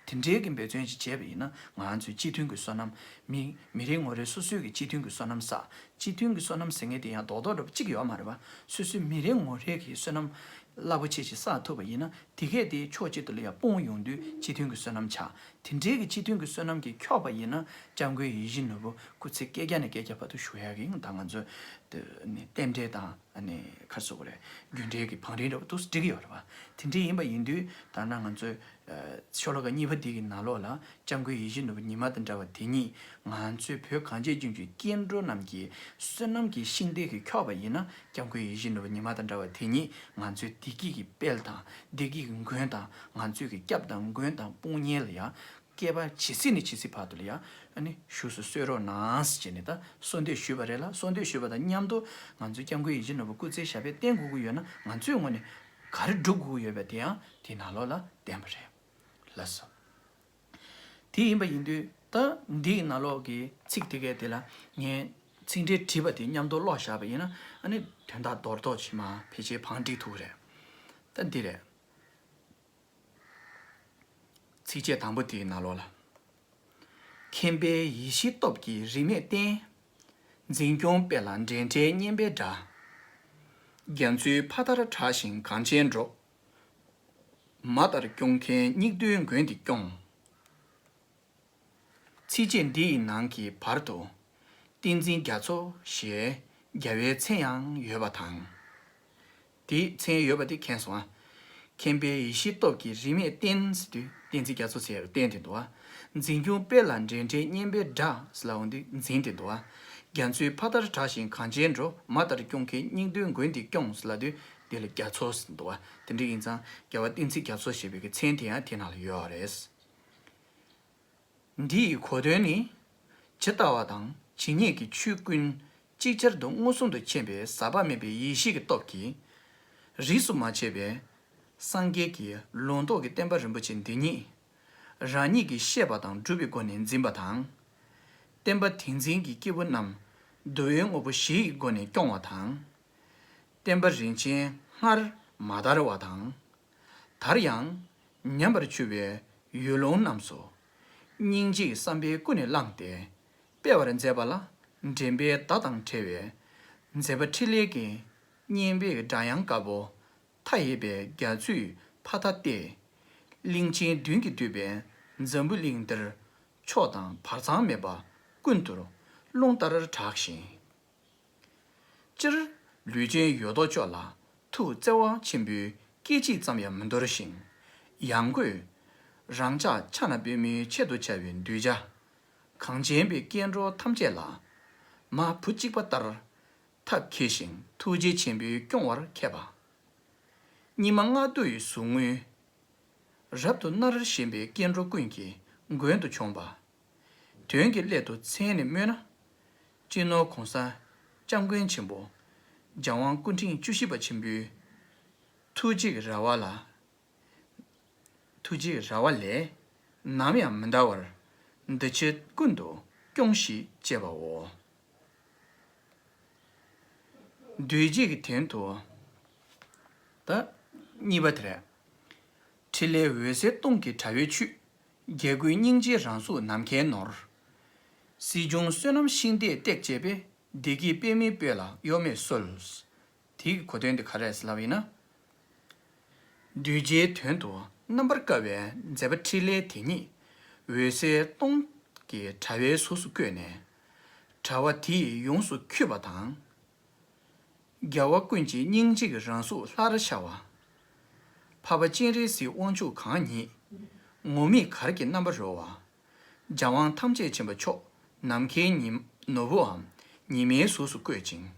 དེ་འདྲའི་གི་འབད་བརྩོན་ཅིག་བྱས་པ་ཡིན་ན། ང་ཚོའི་སྤྱི་མཐུན་གྱི་བསོད་ནམས། མི་མི་རེ་ངོ་རེ་སོ་སོའི་གི་སྤྱི་མཐུན་གྱི་བསོད་ནམས་བསགས། སྤྱི་མཐུན་གྱི་བསོད་ནམས་ཟེར་མཁན་དེ་ཡང་རྡོག་རྡོག་འདྲ་པོ་གཅིག་ཡོད་མ་རེད་པ། སོ་སོའི་མི་རེ་ངོ་རེ་གི་བསོད་ནམས་རླབས་པོ་ཆེ་ཞིག་བསགས་ཐུབ་པ་ཡིན་ན། དེ་གས་དེ་ཕྱོགས་གཅིག་ཏུ་ལ་ཡང་སྤུངས་ཡོང་དུས་སྤྱི་མཐུན་གྱི་བསོད་ནམས་ཆགས། དེ་འདྲའི་གི་སྤྱི་མཐུན་གྱི་བསོད་ནམས་ཀྱིས་འཁྱོག་པ་ཡིན་ན། སྐྱབས་མགོན་ཡིད་བཞིན་ནོར་བུ་སྐུ་ཚེ་བསྐལ་བརྒྱ་ནས་བསྐལ་བརྒྱ་བར་དུ་བཞུགས་ཡག་གི་ད་ང་ཚོ་དེ་ནི་རྟེན་འབྲེལ་དང་། ཨ་ནི་ག་རེ་ཟེར་དགོས་རེད། རྒྱུ་འབྲས་ཀྱི་བང་རིམ་འདྲ་པོ་འདུག་སེ་འགྲིག་གི་ཡོད་རེད་པ། དེ་འདྲ་ཡིན་པ་ཡིན་དུས་ད་ནང་ང་ཚོའི་ཨ་ཤོ་ལོ་ཀ་གཉིས་པ་འདི་གི་ནང་ལོགས་ལ། སྐྱབས་མགོན་ཡིད་བཞིན་ནོར་བུ་ཉི་མ་དང་འདྲ་བ་དེ་ཉིད། ང་ཚོའི་བོད་གངས་ཅན་ལྗོངས་ཀྱི་སྐྱེ་འགྲོ་རྣམས་ཀྱི་བསོད་ནམས་ཀྱི་ཤིང་རྟ་གིས་འཁྱོག་པ་ཡིན་ན། སྐྱབས་མགོན་ཡིད་བཞིན་ནོར་བུ་ཉི་མ་དང་འདྲ་བ་དེ་ཉིད་ང་ཚོའི་བདེ་སྐྱིད་ཀྱི་དཔལ་དང་། བདེ་སྐྱིད་ཀྱི་མགོན་དང་། ང་ཚོའི་གི་སྐྱབས་དང་མགོན་དང་དཔུང་གཉེན་ལ་ཡང་བསྐལ་པ་ཇི་སྲིད་ནས་ཇི་སྲིད་བར་དུ་ལ་ཡང་། ཨ་ནི་བཞུགས་སུ་གསོལ་རོགས་གནང་ཟེར་ནས་ད་གསོལ་འདེབས་ཞུས་པ་རེད་ལ། གསོལ་འདེབས་ཞུས་པ་དང་མཉམ་དུ་ང་ཚོས་སྐྱབས་མགོན་ཡིད་བཞིན་ནོར་བུ་སྐུ་ཚེའི་ཞབས་པད་བརྟན་དགོས་ཀྱི་ཡོད་ན། ང་ཚོའི་ངོས་ནས་ག་རེ་སྒྲུབ་དགོས་ཀྱི་ཡོད་པ་དེ་ཡང་དེའི་ནང་ལོགས་ལ་བསྟན་པ་རེད། ལགས་སོ། དེ་ཡིན་པ་ཡིན་དུས་ད་འདིའི་ནང་ལོགས་ཀྱི་ཚིག་དེ་གས་དེ་ལ་ངས་ཚིག་འགྲེལ་བྲིས་པ་དེ་མཉམ་དུ་ཀློག་བཞག་པ་ཡིན་ན། ཨ་ནི་དོན་དག་རྡོག་རྡོག་ཕྱི་མ་ཕལ་ཆེར་བང་སྒྲིག་ཐུབ་ཀྱི་རེད། ད་འདི་རེད། ཚིགས་བཅད་དང་པོ་དེའི་ནང་ལོགས་ལ། མཁྱེན་པའི་ཡེ་ཤེས་སྟོབས་ཀྱིས་རིས་མེད་བསྟན། འཛིན་སྐྱོང་སྤེལ་ལ་འདྲེན་བྱེད་སྙན་པའི་སྒྲ། རྒྱ་མཚོའི་ཕ་མཐར་གྲགས་ཤིང་གངས་ཅན་འགྲོ། མ་ལྟར་སྐྱོང་མཁན་སྙིགས་དུས་མགོན་འདིས་སྐྱོངས། ཚིགས་བཅད་འདི་ཡི་ནང་གི་བར་དུ། བསྟན་འཛིན་རྒྱ་མཚོ་ཞེས་རྒྱལ་བའི་མཚན་ཡང་ཡོད་པ་དང་། དེའི་མཚན་ཡོད་པ་དེ་མཁྱེན་སོང་ང་། མཁྱེན་པའི་ཡེ་ཤེས་སྟོབས་ཀྱིས་རིས་མེད་བསྟན་ཟེར་དུས། བསྟན་འཛིན་རྒྱ་མཚོ་ཟེར་ཡག་བསྟན་དེ་འདུག་བ། འཛིན་སྐྱོང་སྤེལ་ལ་འདྲེན་བྱེད་སྙན་པའི་སྒྲ་ཟེར་ལབ་ཡོང་དུས་འཛིན་དེ་འདུག་བ། རྒྱ་མཚོའི་ཕ་མཐར་གྲགས་ཤིང་གངས་ཅན་འགྲོ། མ་ལྟར་སྐྱོང་མཁན་སྙིགས་དུས་མགོན་འདིས་སྐྱོངས་ཟེར་ལབ་དུས་དེ་ལ་རྒྱ་མཚོ་ཟེར་འདུག་བ། དེ་འདྲ་ཡིན་ཙང་རྒྱལ་བ་བསྟན་འཛིན་རྒྱ་མཚོ་ཞེས་པའི་གི་མཚན་དེ་ཡང་དེ་ནང་ལ་ཡོད་རེད། འདི་ཡི་གོ་དོན་ནི། ཇི་ལྟ་བ་དང་ཇི་སྙེད་ཀྱི་ཆོས་ཀུན་ཅིག་ཅར་དུ་མངོན་སུམ་དུ་མཁྱེན་པའི་ཟག་པ་མེད་པའི་ཡེ་ཤེས་ཀྱི་སྟོབས་ཀྱིས། རིས་སུ་མ་ཆད་པའི་སངས་རྒྱས་ཀྱི་ལུང་རྟོགས་ཀྱི་བསྟན་པ་རིན་པོ་ཆེ་འདི་ཉིད། རང་ཉིད་ཀྱིས་ཤེས་པ་དང་སྒྲུབ་པའི་སྒོ་ནས་འཛིན་པ་དང་། བསྟན་པ་དེ་འཛིན་གྱི་སྐྱེས་བུ་རྣམས་འདུལ་བའི་དངོས་པོ་བཞི་ཡི་སྒོ་ནས་སྐྱོང་བ་དང་། བསྟན་པ་རིན་ཆེན་སྔར་མ་དར་བ་དང་། དར་ཡང་ཉམས་པར་གྱུར་པའི་ཡུལ་ལུང་རྣམས་སུ། སྙིང་རྗེའི་བསམ་པས་ཀུན་ནས་བསླངས་ཏེ་སྤེལ་བར་མཛད་པ་ལ། འདྲེན་པའི་བརྡ་དང་བྲལ་བའི་མཛད་པ་འཕྲིན་ལས་ཀྱི་སྙན་པའི་སྒྲ་དབྱངས་དཀར་པོ། མཐའ་ཡས་པའི་རྒྱ་མཚོའི་ཕ་མཐའ་སྟེ། གླིང་ཆེན་བདུན་གྱིས་བསྡུས་པའི་འཛམ་བུ་གླིང་འདིར། ཕྱོགས་དང་བར་མཚམས་མེད་པ་ཀུན་ཏུ་རླུང་ལྟར་གྲགས་ཤིང་། སྤྱིར་ལུས་ཅན་ཡོད་དོ་ཅོག་ལ་ཐུགས་བརྩེ་བ་ཆེན་པོས་སྐད་ཅིག་ཙམ་ཡང་མི་འདོར་ཞིང་། ཡང་སྒོས་རང་ཅག་ཕྱག་ན་པདྨོའི་ཆེད་དུ་བྱ་བའི་གདུལ་བྱ་གངས་ཅན་པའི་སྐྱེ་འགྲོ་ཐམས་ཅད་ལ་མ་བུ་གཅིག་པ་ལྟར་ཐབས་མཁས་ཤིང་ཐུགས་རྗེ་ཆེན་པོས་སྐྱོང་བར་མཁས་པ། སྙིགས་མ་ལྔ་བདོ་ཡི་ཟུག་རྔུས་རབ་ཏུ་མནར་བཞིན་པའི་སྐྱེ་འགྲོ་ཀུན་གྱི་མགོན་དུ་བྱོན་པ། དོན་གྱི་སླད་དུ་མཚན་ནས་སྨོས་ན། སྤྱི་ནོར་གོང་ས་སྐྱབས་མགོན་ཆེན་པོ་རྒྱལ་དབང་སྐུ་ཕྲེང་བཅུ་བཞི་པ་ཆེན་པོའི་ཐུགས་རྗེ་གི་ར་བ་ལ། ཐུགས་རྗེའི་ར་བ་ལས་ནམ་ཡང་མི་འདའ་བར་འདི་ཕྱི་ཀུན་ཏུ་སྐྱོངས་ཤིག་ཅེས་པའོ། གདུལ་བྱའི་དོན་དུ། ད་གཉིས་པ་དེ་རེད། ཕྲིན་ལས་འོད་ཟེར་སྟོང་གི་དྲ་བས་འཁྱུད། རྒྱལ་ཀུན་སྙིང་རྗེའི་རང་གཟུགས་ནམ་མཁའི་ནོར། སྲིད་འབྱུང་བསོད་ནམས་ཤིང་རྟས་བཏེག་བྱས་པའི། བདེ་སྐྱིད་པདྨའི་སྤོས་ལ་གཡོ་མེད་གསོལ། དེའི་གོ་དོན་དེ་ག་རེ་རེད་ལབ་ཡིན་ན། གདུལ་བྱའི་དོན་དུ་རྣམ་པར་དཀར་བའི་མཛད་པ་འཕྲིན་ལས་དེ་ཉིད་འོད་ཟེར་སྟོང་གི་དྲ་བའི་གཟུགས་སུ་བཀོད་ནས། དྲ་བ་དེས་ཡོངས་སུ་འཁྱུད་པ་དང་། རྒྱལ་བ་ཀུན་གྱི་སྙིང་རྗེའི་རང་གཟུགས་ལྷར་འཆར་བ། འཕགས་པ་སྤྱན་རས་གཟིགས་དབང་ཕྱུག་གང་ཉིད། ངུར་སྨྲིག་གར་གྱི་རྣམ་པར་རོལ་བ། རྒྱལ་དབང་ཐམས་ཅད་མཁྱེན་པ་མཆོག་ནམ་མཁའི་ཉི་ནོར་བུའམ་ཉི་མའི་གཟུགས་སུ་བཀོད་ཅིང་།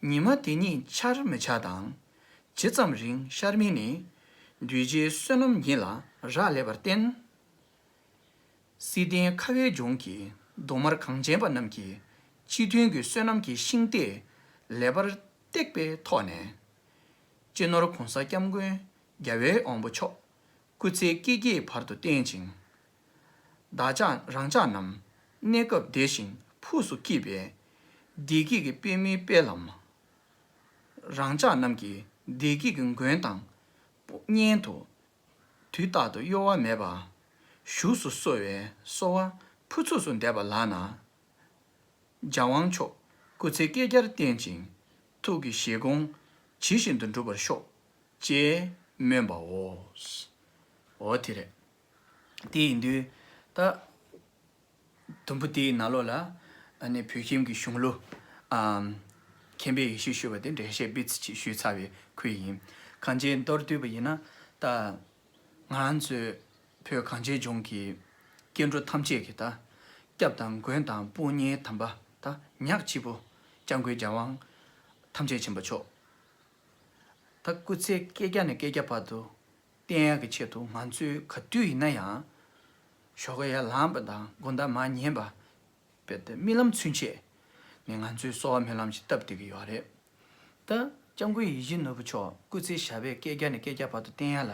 ཉི་མ་དེ་ཉིད་འཆར་མི་འཆར་དང་། ཇི་ཙམ་རིང་ཤར་མིན་ནི། གདུལ་བྱའི་བསོད་ནམས་ཉིད་ལ་རག་ལས་པར་བརྟེན། བསིལ་ལྡན་ཁ་བའི་ལྗོངས་ཀྱི་གདོང་དམར་གངས་ཅན་པ་རྣམས་ཀྱི་སྤྱི་མཐུན་གྱི་བསོད་ནམས་ཀྱི་ཤིང་རྟས་ལེགས་པར་བཏེགས་པའི་ཐོག་ནས། སྤྱི་ནོར་༸གོང་ས་༸སྐྱབས་མགོན་རྒྱལ་བའི་དབང་པོ་མཆོག་སྐུ་ཚེ་བསྐལ་བརྒྱའི་བར་དུ་བརྟན་ཅིང་། བདག་ཅག་རང་ཅག་རྣམས་གནས་སྐབས་བདེ་ཞིང་ཕུགས་སུ་སྐྱིད་པའི་བདེ་སྐྱིད་ཀྱི་པདྨའི་དཔལ་ལམ། རང་ཅག་རྣམས་ཀྱི་བདེ་སྐྱིད་ཀྱི་མགོན་དང་ སྙན་དུ། དུས་རྟག་ཏུ་གཡོ་བ་མེད་པ། བཞུགས་སུ་གསོལ་བའི་གསོལ་བ་ཕུར་ཚུགས་སུ་འདེབས་པ་ལགས་ན། རྒྱལ་དབང་མཆོག་སྐུ་ཚེ་བསྐལ་བརྒྱར་བརྟན་ཅིང་། ཐུགས་ཀྱི་བཞེད་དགོངས་ཇི་བཞིན་དུ་འགྲུབ་པར་ཤོག་ཅེས་སྨོན་པའོ། འོ་དེ་རེད། དེ་ཡིན་དུས་ད། དུམ་བུ་དེའི་ནང་ལོགས་ལ་ཨ་ནི་བོད་ཁྱིམ་གྱི་གཞུང་ལུགས། ཨམ། མཁྱེན་པའི་ཡེ་ཤེས་ཞུ་བ་དེ་འགྲེལ་བཤད་སྤེལ་ཚིག་ཅིག་ཞུས་ཚར་བའི་ཁུལ་ཡིན། གང་ཅི་མདོར་བསྡུས་པ་ཡིན་ན། ད་ང་རང་ཚོའི་བོད་གངས་ཅན་ལྗོངས་ཀྱི་སྐྱེ་འགྲོ་ཐམས་ཅད་ཀྱི་ད་སྐྱབས་དང་མགོན་དང་དཔུང་གཉེན་དམ་པ་ད་ཉག་གཅིག་པོ་སྐྱབས་མགོན་རྒྱལ་དབང་ཐམས་ཅད་མཁྱེན་པ་མཆོག་ད་སྐུ་ཚེ་བསྐལ་བརྒྱ་ནས་བསྐལ་བརྒྱ་བར་དུ་བརྟན་ཡག་གི་ཆེད་དུ་ང་ཚོས་ག་དུས་ཡིན་ན་ཡང་ཞོགས་ཀ་ཡར་ལངས་པ་དང་དགོང་དག་མར་ཉལ་བ། དཔེ་དེ་རྨི་ལམ་ཚུན་ཆད་ནས་ང་ཚོས་གསོལ་བ་སྨོན་ལམ་ཞིག་བཏབ་བསྡད་ཀྱི་ཡོད་རེད། ད་སྐྱབས་མགོན་ཡིད་བཞིན་ནོར་བུ་མཆོག་སྐུ་ཚེ་ཞབས་པད་བསྐལ་བརྒྱ་ནས་བསྐལ་བརྒྱ་བར་དུ་བརྟན་ཡག་ལ་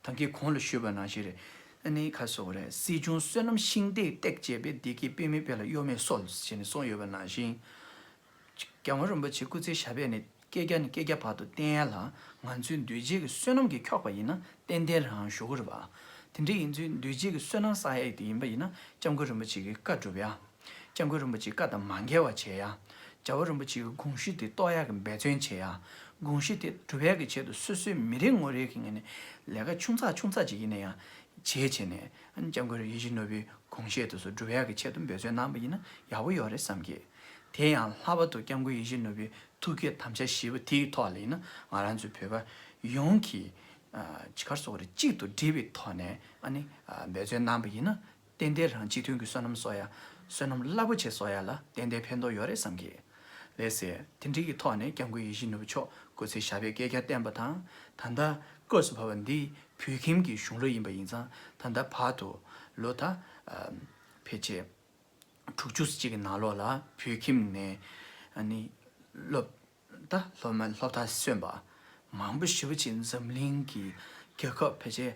ད་གིན་གོང་ལ་ཞུས་པ་ནང་བཞིན་རེད། ཨ་ནི་ཁ་སོགས་རེད། སྲིད་འབྱུང་བསོད་ནམས་ཤིང་རྟས་བཏེག་བྱས་པའི། བདེ་སྐྱིད་དཔེ་མེད་དཔལ་ལ་གཡོ་མེད་གསོལ་ཞེས་ནས་གསུངས་ཡོད་པ་ནང་བཞིན། རྒྱལ་བ་རིན་པོ་ཆེ་སྐུ་ཚེ་ཞབས་པད་ནས་བསྐལ་བརྒྱ་ནས་བསྐལ་བརྒྱ་བར་དུ་བརྟན་ཡག་ལ་ང་ཚོའི་འདུས་བྱས་ཀྱི་བསོད་ནམས་ཀྱིས་འཁྱོག་པ་ཡིན་ན་ཏན་ཏན་རང་ཞུ་གི་རེད་པ། དེ་འདྲ་ཡིན་ཚུལ་འདུས་བྱས་ཀྱི་བསོད་ནམས་བསགས་ཡག་དེ་ཡིན་པ་ཡིན་ན་སྐྱབས་མགོན་རིན་པོ་ཆེ་གི་བཀའ་སྒྲུབ་ཡག་སྐྱབས་མགོན་རིན་པོ་ཆེའི་བཀའ་དང་མ་འགལ་བ་བྱེད་ཡ། རྒྱལ་བ་རིན་པོ་ཆེའི་དགོངས་གཞི་དེ་རྟོགས་ཡག་གི་འབད་བརྩོན་བྱེད་ཡ། དགོངས་གཞི་དེ་སྒྲུབ་ཡག་གི་ཆེད་དུ་སོ་སོའི་མི་རེ་ངོ་རེ་གི་ངོས་ནས་ལས་ཀ་ཆུང་ཚགས་ཆུང་ཚགས་ཅིག་ཡིན་ན་ཡང་བྱེད་བྱས་ནས། ཨ་ནི་སྐྱབས་མགོན་ཡིད་བཞིན་ནོར་བུའི་དགོངས་བཞེད་དེ་ཚོ་སྒྲུབ་ཡག་གི་ཆེད་དུ་འབད་བརྩོན་གནང་བ་ཡིན་ན་ཡག་པོ་ཡོད་རེད་བསམ་གི། དེ་ཡང་ལྷག་པར་དུ་སྐྱབས་མགོན་ཡིད་བཞིན་ནོར་བུའི་ཐུགས་བསྐྱེད་དམ་བཅའ་བཞི་པོ་དེའི་ཐོག་ལ་ཡིན་ན་ང་རང་ཚོའི་བོད་པ་ཡོངས་ཀྱིས། ཨ། ཅི་གར་སོགས་རེ་གཅིག་ཏུ་བསྒྲིལ་བའི་ཐོག་ནས་ཨ་ནི་འབད་བརྩོན་གནང་བ་ཡིན་ན། ཏན་ཏན་རང་སྤྱི་མཐུན་གྱི་བསོད་ནམས་གསོག་ཡ། བསོད་ནམས་རླབས་པོ་ཆེ་གསོག་ཡ་ལ་ཏན་ཏན་ཕན་ཐོགས་ཡོད་རེད་བསམ་གི། ལགས་སེ། དེ་འདྲའི་གི་ཐོག་ནས་སྐྱབས་མགོན་ཡིད་བཞིན་ནོར་བུ་མཆོག་སྐུ་ཚེ་ཞབས་པད་བསྐལ་བརྒྱར་བརྟན་པ་དང་། ད་ལྟ་སྐབས་སུ་བབས་པ་འདི་བོད་ཁྱིམ་གྱི་གཞུང་ལུགས་ཡིན་པ་ཡིན་ཙང་། ད་ལྟ་བར་དུ་ལོ་ད་ཕལ་ཆེར་དྲུག་ཅུ་ཅིག་གི་ནང་ལོགས་ལ་བོད་ཁྱིམ་ནས་ཨ་ནི་སློབ་ད་སློབ་མ་སློབ་མཐར་སོན་པ་མང་པོ་ཞེ་པོ་ཅིག་འཛམ་གླིང་གི་རྒྱལ་ཁབ་ཕལ་ཆེར་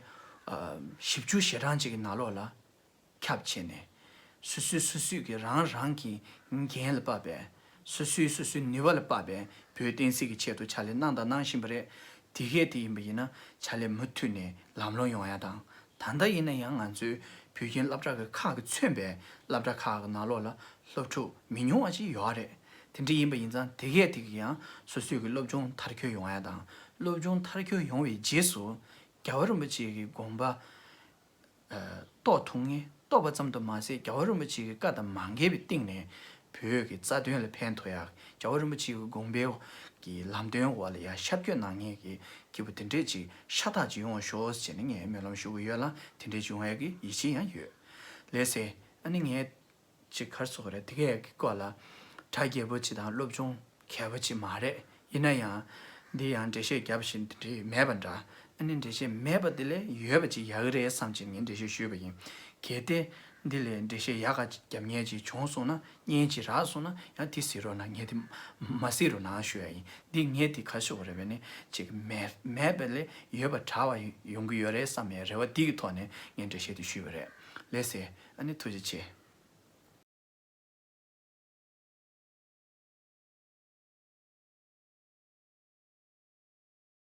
བཞི་བཅུ་ཞེ་གྲངས་ཅིག་གི་ནང་ལོགས་ལ་ཁྱབ་བྱས་ནས། སོ་སོས་སོ་སོས་ཀྱི་རང་རང་གི་འགན་ལ་དཔག་པའི། སོ་སོས་སོ་སོའི་ནུས་པ་ལ་དཔག་པའི་བོད་བསྟན་སྲིད་ཀྱི་ཆེད་དུ་ཕྱག་ལས་གནང་དང་གནང་བཞིན་པ་རེད། དེ་གས་དེ་ཡིན་པ་ཡིན་ན་ཕྱག་ལས་མུ་མཐུད་ནས་ལམ་ལྷོང་ཡོང་ཡ་དང་། ད་ལྟ་ཡིན་ན་ཡང་ང་ཚོའི་བོད་ཁྱིམ་སློབ་གྲྭ་གི་ཁག་གིས་མཚོན་པའི་སློབ་གྲྭ་ཁག་གི་ནང་ལོགས་ལ་སློབ་ཕྲུག་མི་ཉུང་བ་ཅིག་ཡོད་རེད། དེ་འདྲ་ཡིན་པ་ཡིན་ཙང་། དེ་གས་དེ་གིས་ཡང་སོ་སོའི་གི་སློབ་སྦྱོང་མཐར་འཁྱོལ་ཡོང་ཡ་དང་། སློབ་སྦྱོང་མཐར་འཁྱོལ་ཡོང་བའི་རྗེས་སུ་རྒྱལ་བ་རིན་པོ་ཆེ་གི་དགོངས་པ་རྟོགས་ཐུབ་མཁན། རྟོགས་པ་ཙམ་དུ་མ་ཟད། རྒྱལ་བ་རིན་པོ་ཆེ་གི་བཀའ་དང་མ་འགལ་བའི་སྟེང་ནས་བོད་ཀྱི་རྩ་དོན་ལ་ཕན་ཐོགས་ཡག་རྒྱལ་བ་རིན་པོ་ཆེ་གི་དགོངས་པའི་གི་ལམ་སྟོན་འོག་ལ་ཡ་ཤར་བསྐྱོད་གནང་མཁན་གྱི་སྐྱེས་བུ་དེ་འདྲས་ཅིག་ཤ་སྟག་ཅིག་ཡོང་བ་ཤོག་ཟེར་ནས་ངས་སྨོན་ལམ་ཞུ་གི་ཡོད་ལ། དེ་འདྲས་ཅིག་ཡོང་ཡག་གི་ཡིད་ཆེས་ཡང་ཡོད། ལགས་སེ། ཨ་ནི་ངས་ཅིག་ག་རེ་ཟེར་དགོས་རེད། དེ་གའི་གི་སྐོར་ལ་གྲ་རྒྱས་པོ་ཅིག་དང་སློབ་སྦྱོང་གལ་པོ་ཅིག་མ་རེད། ཡིན་ན་ཡང་འདི་ཡང་འགྲེལ་བཤད་བརྒྱབ་བཞིན་དེ་འདྲས་མེད་པ་འདྲ། ཨ་ནི་འགྲེལ་བཤད་མེད་པ་དེ་ལས་ཡོད་པ་ཅིག་ཡག་གི་རེད་བསམ་བྱས་ངས་འགྲེལ་བཤད་ཞུས་པ་ཡིན། གལ་ཏེ་འདི་ལས་འགྲེལ་བཤད་ཡག་ག་ཅིག་རྒྱབ་མཁན་ཅིག་བྱུང་སོང་ན། བརྙན་ཅིག་རག་སོང་ན་ཡང་དེ་གཟིགས་རོགས་གནང་། ངས་དེ་མ་གཟིགས་རོགས་གནང་ཞུ་ཡ་ཡིན། འདི་ངས་དེ་ག་རེ་ཟེར་དགོས་རེད། བས་ནི་ཅིག་མེད་མེད་པ་ལས་ཡོད་པ་དྲག་པ་ཡོང་གི་ཡོད་རེད་བསམ་པའི་རེ་བ་འདི་གི་ཐོག་ནས་ངས་འགྲེལ་བཤད་དེ་ཞུས་པ་རེད། ལགས་སེ། ཨ་ནི་ཐུགས་རྗེ་ཆེ།